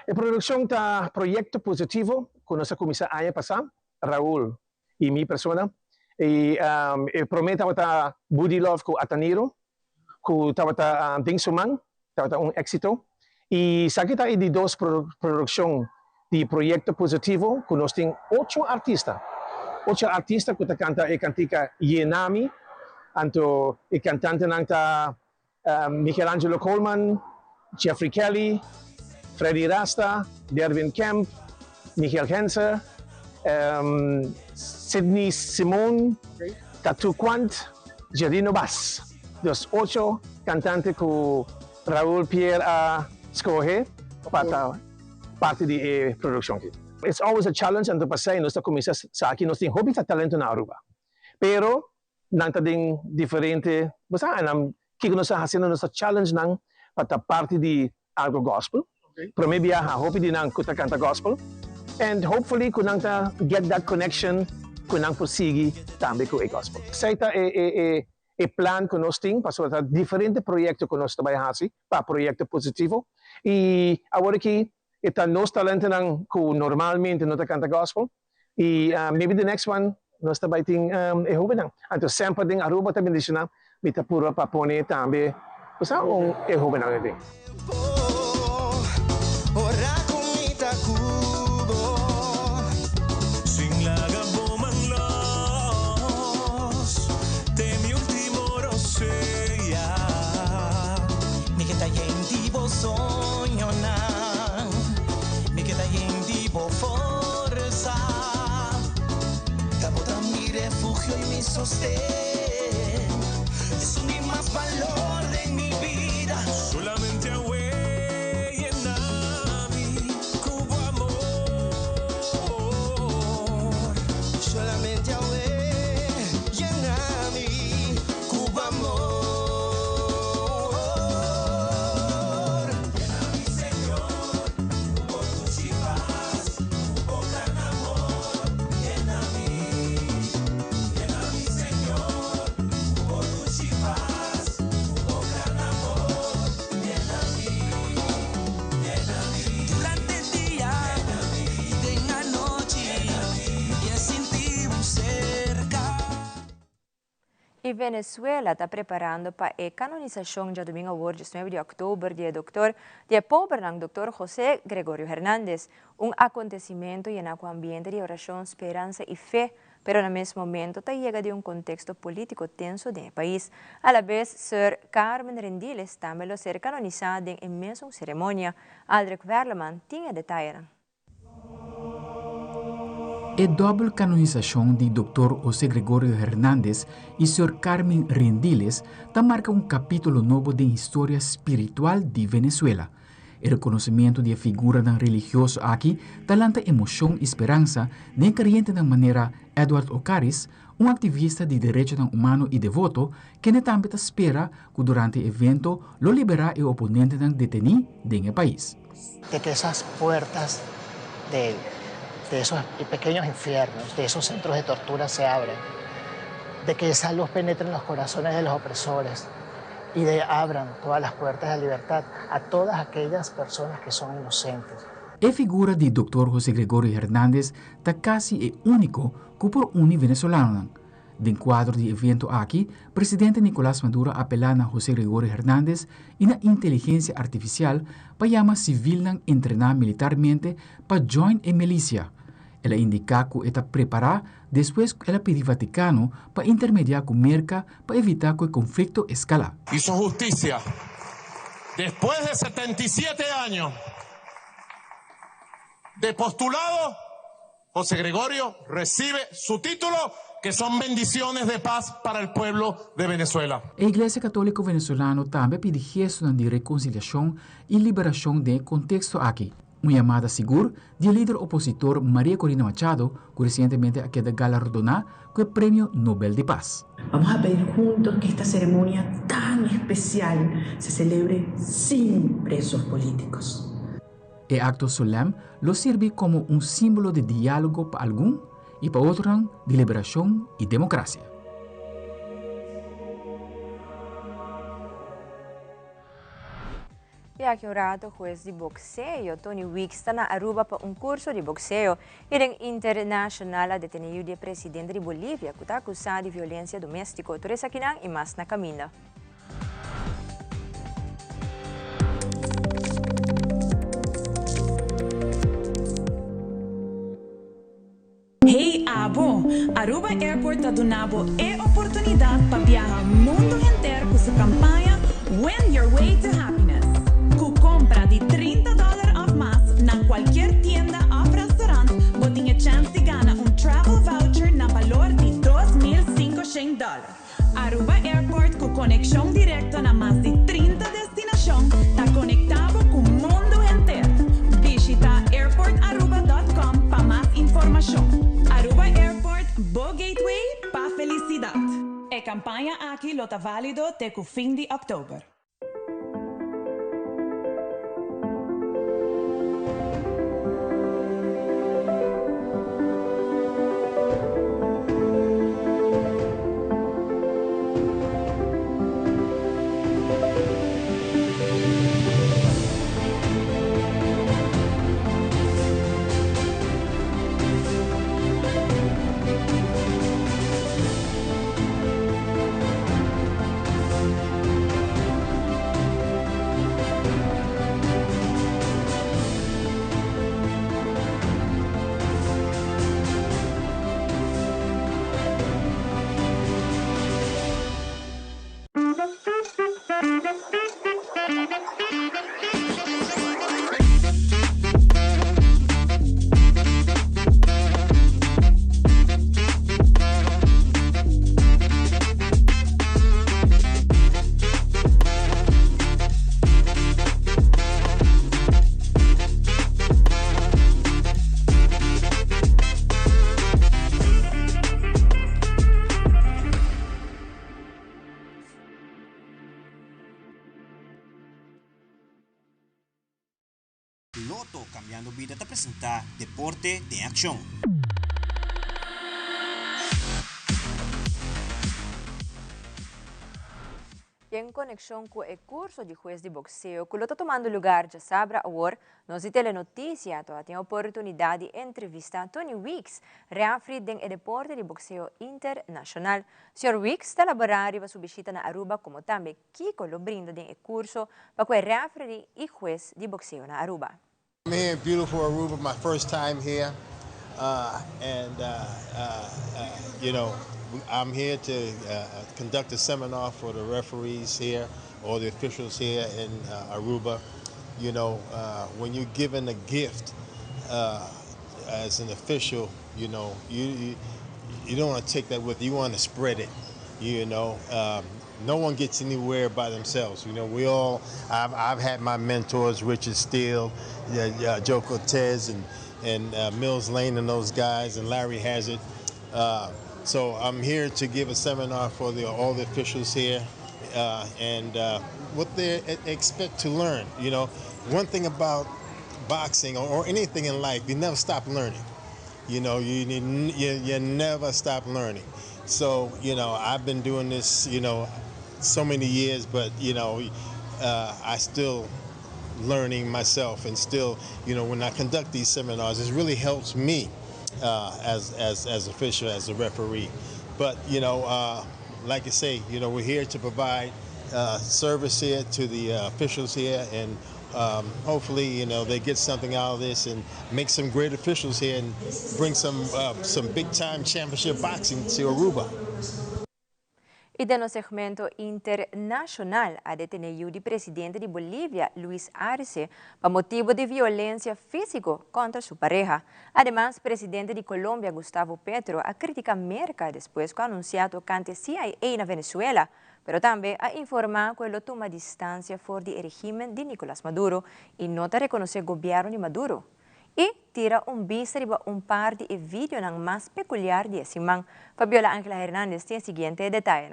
E produkshon ta Proyekto Positivo ku nos a kuminsá aña pasá, Raul i mi persona. I e promé tabata Buddy Love ku Ataniro, ku tabata den su man, tabata un éksito. I esaki ta e di dos produkshon di Proyekto Positivo ku nos tin ocho artista, ocho artista ku ta kanta e kantika Yenami. Anto e kantantenan ta Michelangelo Koolman, Jeffrey Kelly, Freddy Rasta, Derwin Kemp, Michiel Gense, Sidney Simon, Tattoo Quant, Jerino Bass. Dus ocho kantante ku Raoul Pierre a skohe pa ta parti di e produkshon aki. It's always a challenge anto pasei nos ta kuminsá sa aki nos tin hopi talento na Aruba pero nan ta den diferente bo sa nan kiko nos ta hasiendo nos ta challenge nan pa ta parti di algo gospel prome biaha hopi di nan ku ta kanta gospel and hopefully ku nan ta get that connection ku nan por sigui tambe ku e gospel esei ta e e e e plan ku nos tin pasobra ta diferente proyekto ku nos ta bai hasi pa proyekto positivo i awor aki e ta nos talentonan ku normalmente no ta kanta gospel Y maybe the next one nos ta bay tin e hobennan. Anto semper den Aruba ta bendiciona mi ta purba pa pone tambe bo sa un e hobennan e tin. Ora cu mi ta cu bo. Sin laga bo man los. Te mi ultimo rosea. Mi ke ta yen di bo soñonan. Mi ke ta yen di bo forsa. Ta bo ta mi refugio i mi sosten. Esun di mas balor den mi bida. Solamente awe yena mi ku bo amor. Solamente awe yena mi ku bo amor. Yena mi, Señor. Y Venezuela ta preparando pa e canonisacion djadomingo awor diesnuebe di october di e doctor di e pobernan Doctor José Gregorio Hernandez. Un acontecimento yena cu ambiente di oracion, speransa y fe, pero na mes momento ta yega di un contexto politico tenso den e pais. Alabes Sir Carmen Rendiles tambe lo ser canonisa den e mesun ceremonia. Aldrich Werleman tin e detayenan. E dòbel kanonisashon di Dòktor José Gregorio Hernández i Sor Carmen Rendiles ta marka un kapítulo nobo den historia spiritual di Venezuela. E rekonosementu di e figuranan religioso aki ta lanta emoshon i speransa den e kerientenan manera Edward Ocaris, un aktivista di derechonan humano i devoto, kende tambe ta spera ku durante e evento lo liberá e oponentenan detení den e pais. De que esas puertas de, de esos pequeños infiernos, de esos centros de tortura se abran, de que esa luz penetre en los corazones de los opresores y de abran todas las puertas de libertad a todas aquellas personas que son inocentes. E figura di Dòkter José Gregorio Hernández ta kasi e úniko ku por uni venezolanonan. Den kuadro di evento aki, presidente Nicolás Maduro a apelá na José Gregorio Hernández i na inteligensia artifisial pa yama sivilnan entrená militarmente pa join e milisia. El a indiká ku e ta prepará despues ku el a pidi Vatikano pa intermediá ku Merka pa evitá ku e konflikto eskalá. Hizo justicia después de 77 años de postulado. José Gregorio recibe su título, que son bendiciones de paz para el pueblo de Venezuela. E Iglesia Católico Venezolano tambe a pidi gestonan di reconciliacion y liberacion den e contexto aki. Un yamada sigur di e lider opositor Maria Corina Machado, cu recientemente a keda galardona cu e Premio Nobel di Paz. Vamos a pedir juntos que esta ceremonia tan especial se celebre sin presos políticos. E akto solèm lo sirbi komo un símbolo di diálogo pa algun i pa otronan di liberashon i demokrasia. I aki un rato hues di bokseo Tony Weeks ta na Aruba pa un kurso di bokseo i den internashonal a detene yu di e presidente di Bolivia ku ta akusá di violensia doméstiko. Tur esakinan i mas na kaminda. Hey abo! Aruba Airport ta duna bo e oportunidad. oportunidat pa biaha mundu henter ku su kampaña Win Your Way to Happiness. Ku kompra di 30 dòler òf mas na kualkier tienda òf restaurant bo tin e chèns di gana un travel voucher na balor di 2500 dòler. Aruba Airport ku konekshon direkto na mas di 30 destinashon ta konektá bo ku mundu henter. Bishita airportaruba dòt com pa mas informashon. Aruba Airport, bo gateway pa felisidat. E kampaña aki lo ta válido te ku fin di òktober. Lotto Cambiando Bida ta presenta Deporte den Accion. Den conexion cu e curso di hues di boxeo cu lo ta tumando lugar djasabra awor, nos di Telenoticia to a tin oportunidad di entrevista Tony Weeks, reafri den e deporte di boxeo internacional. Señor Weeks ta labora riba su bishita na Aruba como tambe kico lo brinda den e curso pa cu e referee y hues di boxeo na Aruba. I'm here in beautiful Aruba, my first time here, uh, and uh, uh, uh you know, I'm here to uh, conduct a seminar for the referees here or the officials here in uh, Aruba. You know, when you're given a gift as an official, you know, you, you, you don't want to take that with you. You want to spread it, you know. Um, no one gets anywhere by themselves. You know, we all, I've, I've had my mentors, Richard Steele, uh, Joe Cortez, and, and uh, Mills Lane and those guys, and Larry Hazard. Uh, so I'm here to give a seminar for the, all the officials here uh, and uh, what they expect to learn. You know, one thing about boxing or, or anything in life, you never stop learning. You know, you, you, you never stop learning. So, you know, I've been doing this, you know, so many years, but, you know, I still learning myself and still, you know, when I conduct these seminars, it really helps me as, as, as official, as a referee. But, you know, like I say, you know, we're here to provide service here to the officials here and um, hopefully, you know, they get something out of this and make some great officials here and bring some, some big time championship boxing to Aruba. Y den segmento internacional a detene e presidente di Bolivia, Luis Arce, pa motibo di violencia fisico contra su pareha. Ademas, presidente di Colombia, Gustavo Petro, a critica Merca despues cu a anuncia tocante CIA na Venezuela, pero tambe a informa cu e lo tuma distancia for di regimen di Nicolás Maduro y no ta reconoce gobierno di Maduro. Y tira un bista riba un par di video mas peculiar di e siman. Fabiola Angela Hernandez tin e siguiente detaye.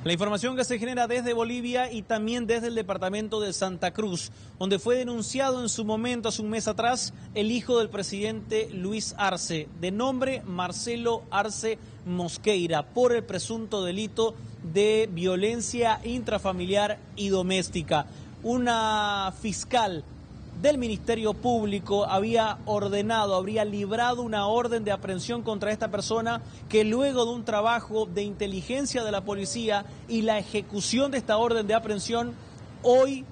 La información que se genera desde Bolivia y también desde el departamento de Santa Cruz, donde fue denunciado en su momento, hace un mes atrás, el hijo del presidente Luis Arce, de nombre Marcelo Arce Mosqueira, por el presunto delito de violencia intrafamiliar y doméstica. Una fiscal del Ministerio Público había ordenado, habría librado una orden de aprehensión contra esta persona que luego de un trabajo de inteligencia de la policía y la ejecución de esta orden de aprehensión, hoy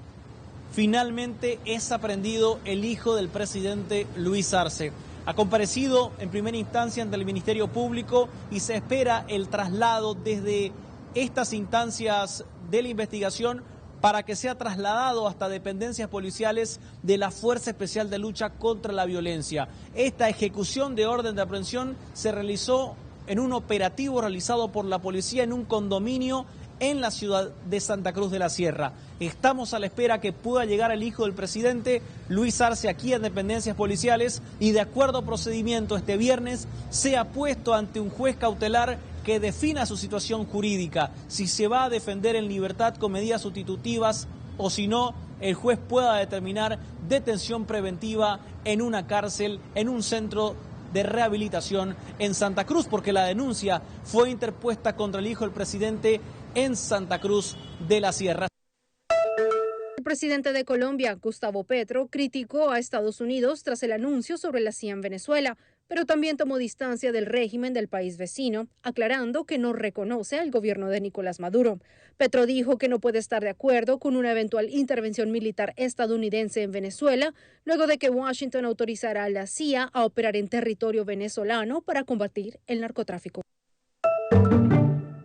finalmente es aprehendido el hijo del presidente Luis Arce. Ha comparecido en primera instancia ante el Ministerio Público y se espera el traslado desde estas instancias de la investigación para que sea trasladado hasta dependencias policiales de la Fuerza Especial de Lucha contra la Violencia. Esta ejecución de orden de aprehensión se realizó en un operativo realizado por la policía en un condominio en la ciudad de Santa Cruz de la Sierra. Estamos a la espera que pueda llegar el hijo del presidente, Luis Arce, aquí en dependencias policiales y de acuerdo a procedimiento este viernes sea puesto ante un juez cautelar que defina su situación jurídica, si se va a defender en libertad con medidas sustitutivas o si no, el juez pueda determinar detención preventiva en una cárcel, en un centro de rehabilitación en Santa Cruz, porque la denuncia fue interpuesta contra el hijo del presidente en Santa Cruz de la Sierra. El presidente de Colombia, Gustavo Petro, criticó a Estados Unidos tras el anuncio sobre la CIA en Venezuela, pero también tomó distancia del régimen del país vecino, aclarando que no reconoce al gobierno de Nicolás Maduro. Petro dijo que no puede estar de acuerdo con una eventual intervención militar estadounidense en Venezuela, luego de que Washington autorizara a la CIA a operar en territorio venezolano para combatir el narcotráfico.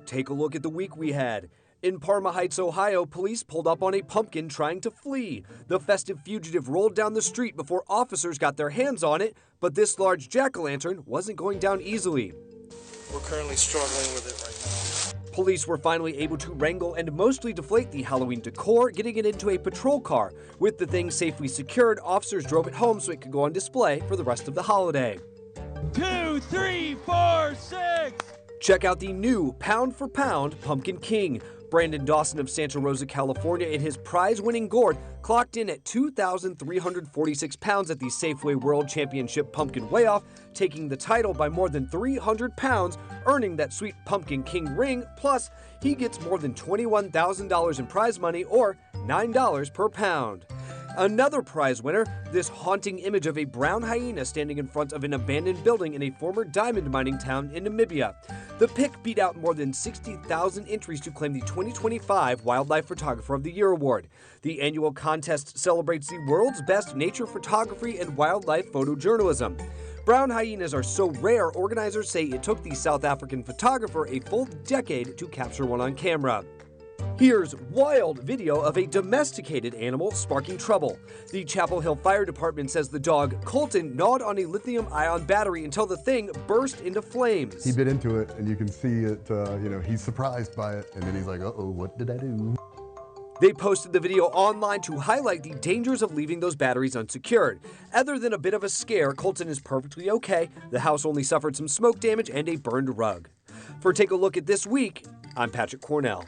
Take a look at the week we had. In Parma Heights, Ohio, police pulled up on a pumpkin trying to flee. The festive fugitive rolled down the street before officers got their hands on it, but this large jack o' lantern wasn't going down easily. We're currently struggling with it right now. Police were finally able to wrangle and mostly deflate the Halloween decor, getting it into a patrol car. With the thing safely secured, officers drove it home so it could go on display for the rest of the holiday. 2, 3, 4, 6. Check out the new pound for pound Pumpkin King. Brandon Dawson of Santa Rosa, California, in his prize winning gourd, clocked in at 2,346 pounds at the Safeway World Championship Pumpkin Weigh Off, taking the title by more than 300 pounds, earning that sweet Pumpkin King ring. Plus, he gets more than $21,000 in prize money or $9 per pound. Another prize winner, this haunting image of a brown hyena standing in front of an abandoned building in a former diamond mining town in Namibia. The pic beat out more than 60,000 entries to claim the 2025 Wildlife Photographer of the Year award. The annual contest celebrates the world's best nature photography and wildlife photojournalism. Brown hyenas are so rare, organizers say it took the South African photographer a full decade to capture one on camera. Here's wild video of a domesticated animal sparking trouble. The Chapel Hill Fire Department says the dog, Colton, gnawed on a lithium ion battery until the thing burst into flames. He bit into it, and you can see it, you know, he's surprised by it, and then he's like, uh oh, what did I do? They posted the video online to highlight the dangers of leaving those batteries unsecured. Other than a bit of a scare, Colton is perfectly okay. The house only suffered some smoke damage and a burned rug. For Take a Look at This Week, I'm Patrick Cornell.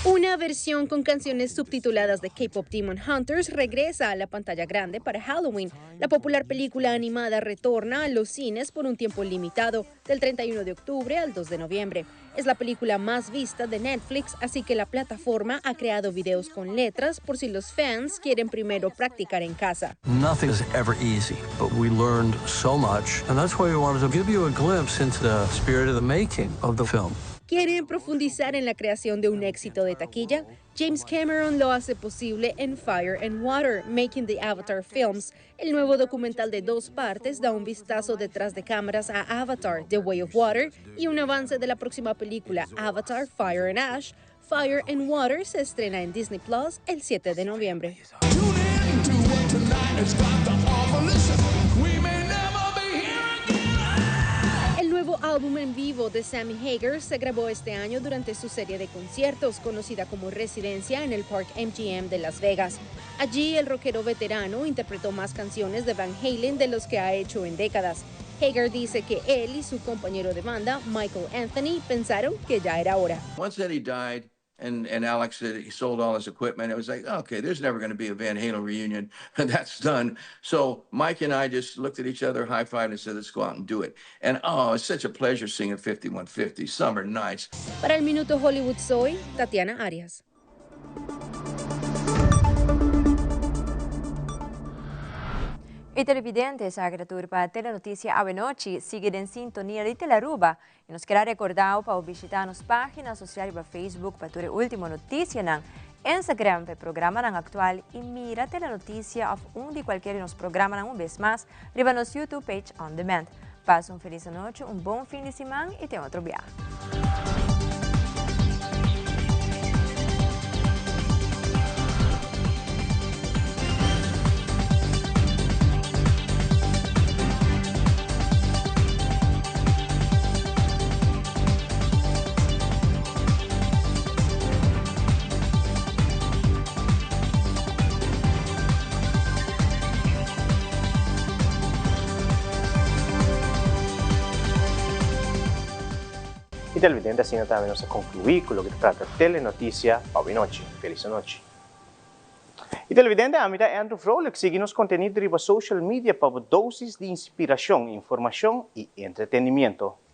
Una versión con canciones subtituladas de K-Pop Demon Hunters regresa a la pantalla grande para Halloween. La popular película animada retorna a los cines por un tiempo limitado, del 31 de octubre al 2 de noviembre. Es la película más vista de Netflix, así que la plataforma ha creado videos con letras por si los fans quieren primero practicar en casa. Nothing is ever easy, but we learned so much, and that's why we wanted to give you a glimpse into the spirit of the making of the film. ¿Quieren profundizar en la creación de un éxito de taquilla? James Cameron lo hace posible en Fire and Water, Making the Avatar Films. El nuevo documental de dos partes da un vistazo detrás de cámaras a Avatar, The Way of Water, y un avance de la próxima película Avatar, Fire and Ash. Fire and Water se estrena en Disney Plus el 7 de noviembre. El nuevo álbum en vivo de Sammy Hagar se grabó este año durante su serie de conciertos, conocida como Residencia en el Park MGM de Las Vegas. Allí el rockero veterano interpretó más canciones de Van Halen de los que ha hecho en décadas. Hagar dice que él y su compañero de banda, Michael Anthony, pensaron que ya era hora. Once Eddie died, And and Alex said he sold all his equipment. It was like, okay, there's never going to be a Van Halen reunion. That's done. So Mike and I just looked at each other, high fived, and said, let's go out and do it. And oh, it's such a pleasure singing 5150 Summer Nights. Para el Minuto Hollywood soy Tatiana Arias. Y televidente, esaki ta tur pa Telenoticia awenochi. Sigui den sintonia di Telearuba y nos keda recorda bo pa bo bishita nos pagina social riba Facebook pa tur e ultimo noticianan, Instagram pa e programanan actual y mira Telenoticia of un di cualkier di nos programanan un bes mas riba nos YouTube page on demand. Pasa un feliz anochi, un bon fin di siman y te otro biaha. Y televidente asina tambe nos a conclui cu loke ta trata Telenoticia pa awe nochi. Feliz anochi. Y televidente ami ta Andrew Vrolijk sigui nos contenido riba social media pa bo dosis di inspiracion, informacion y entretenimiento.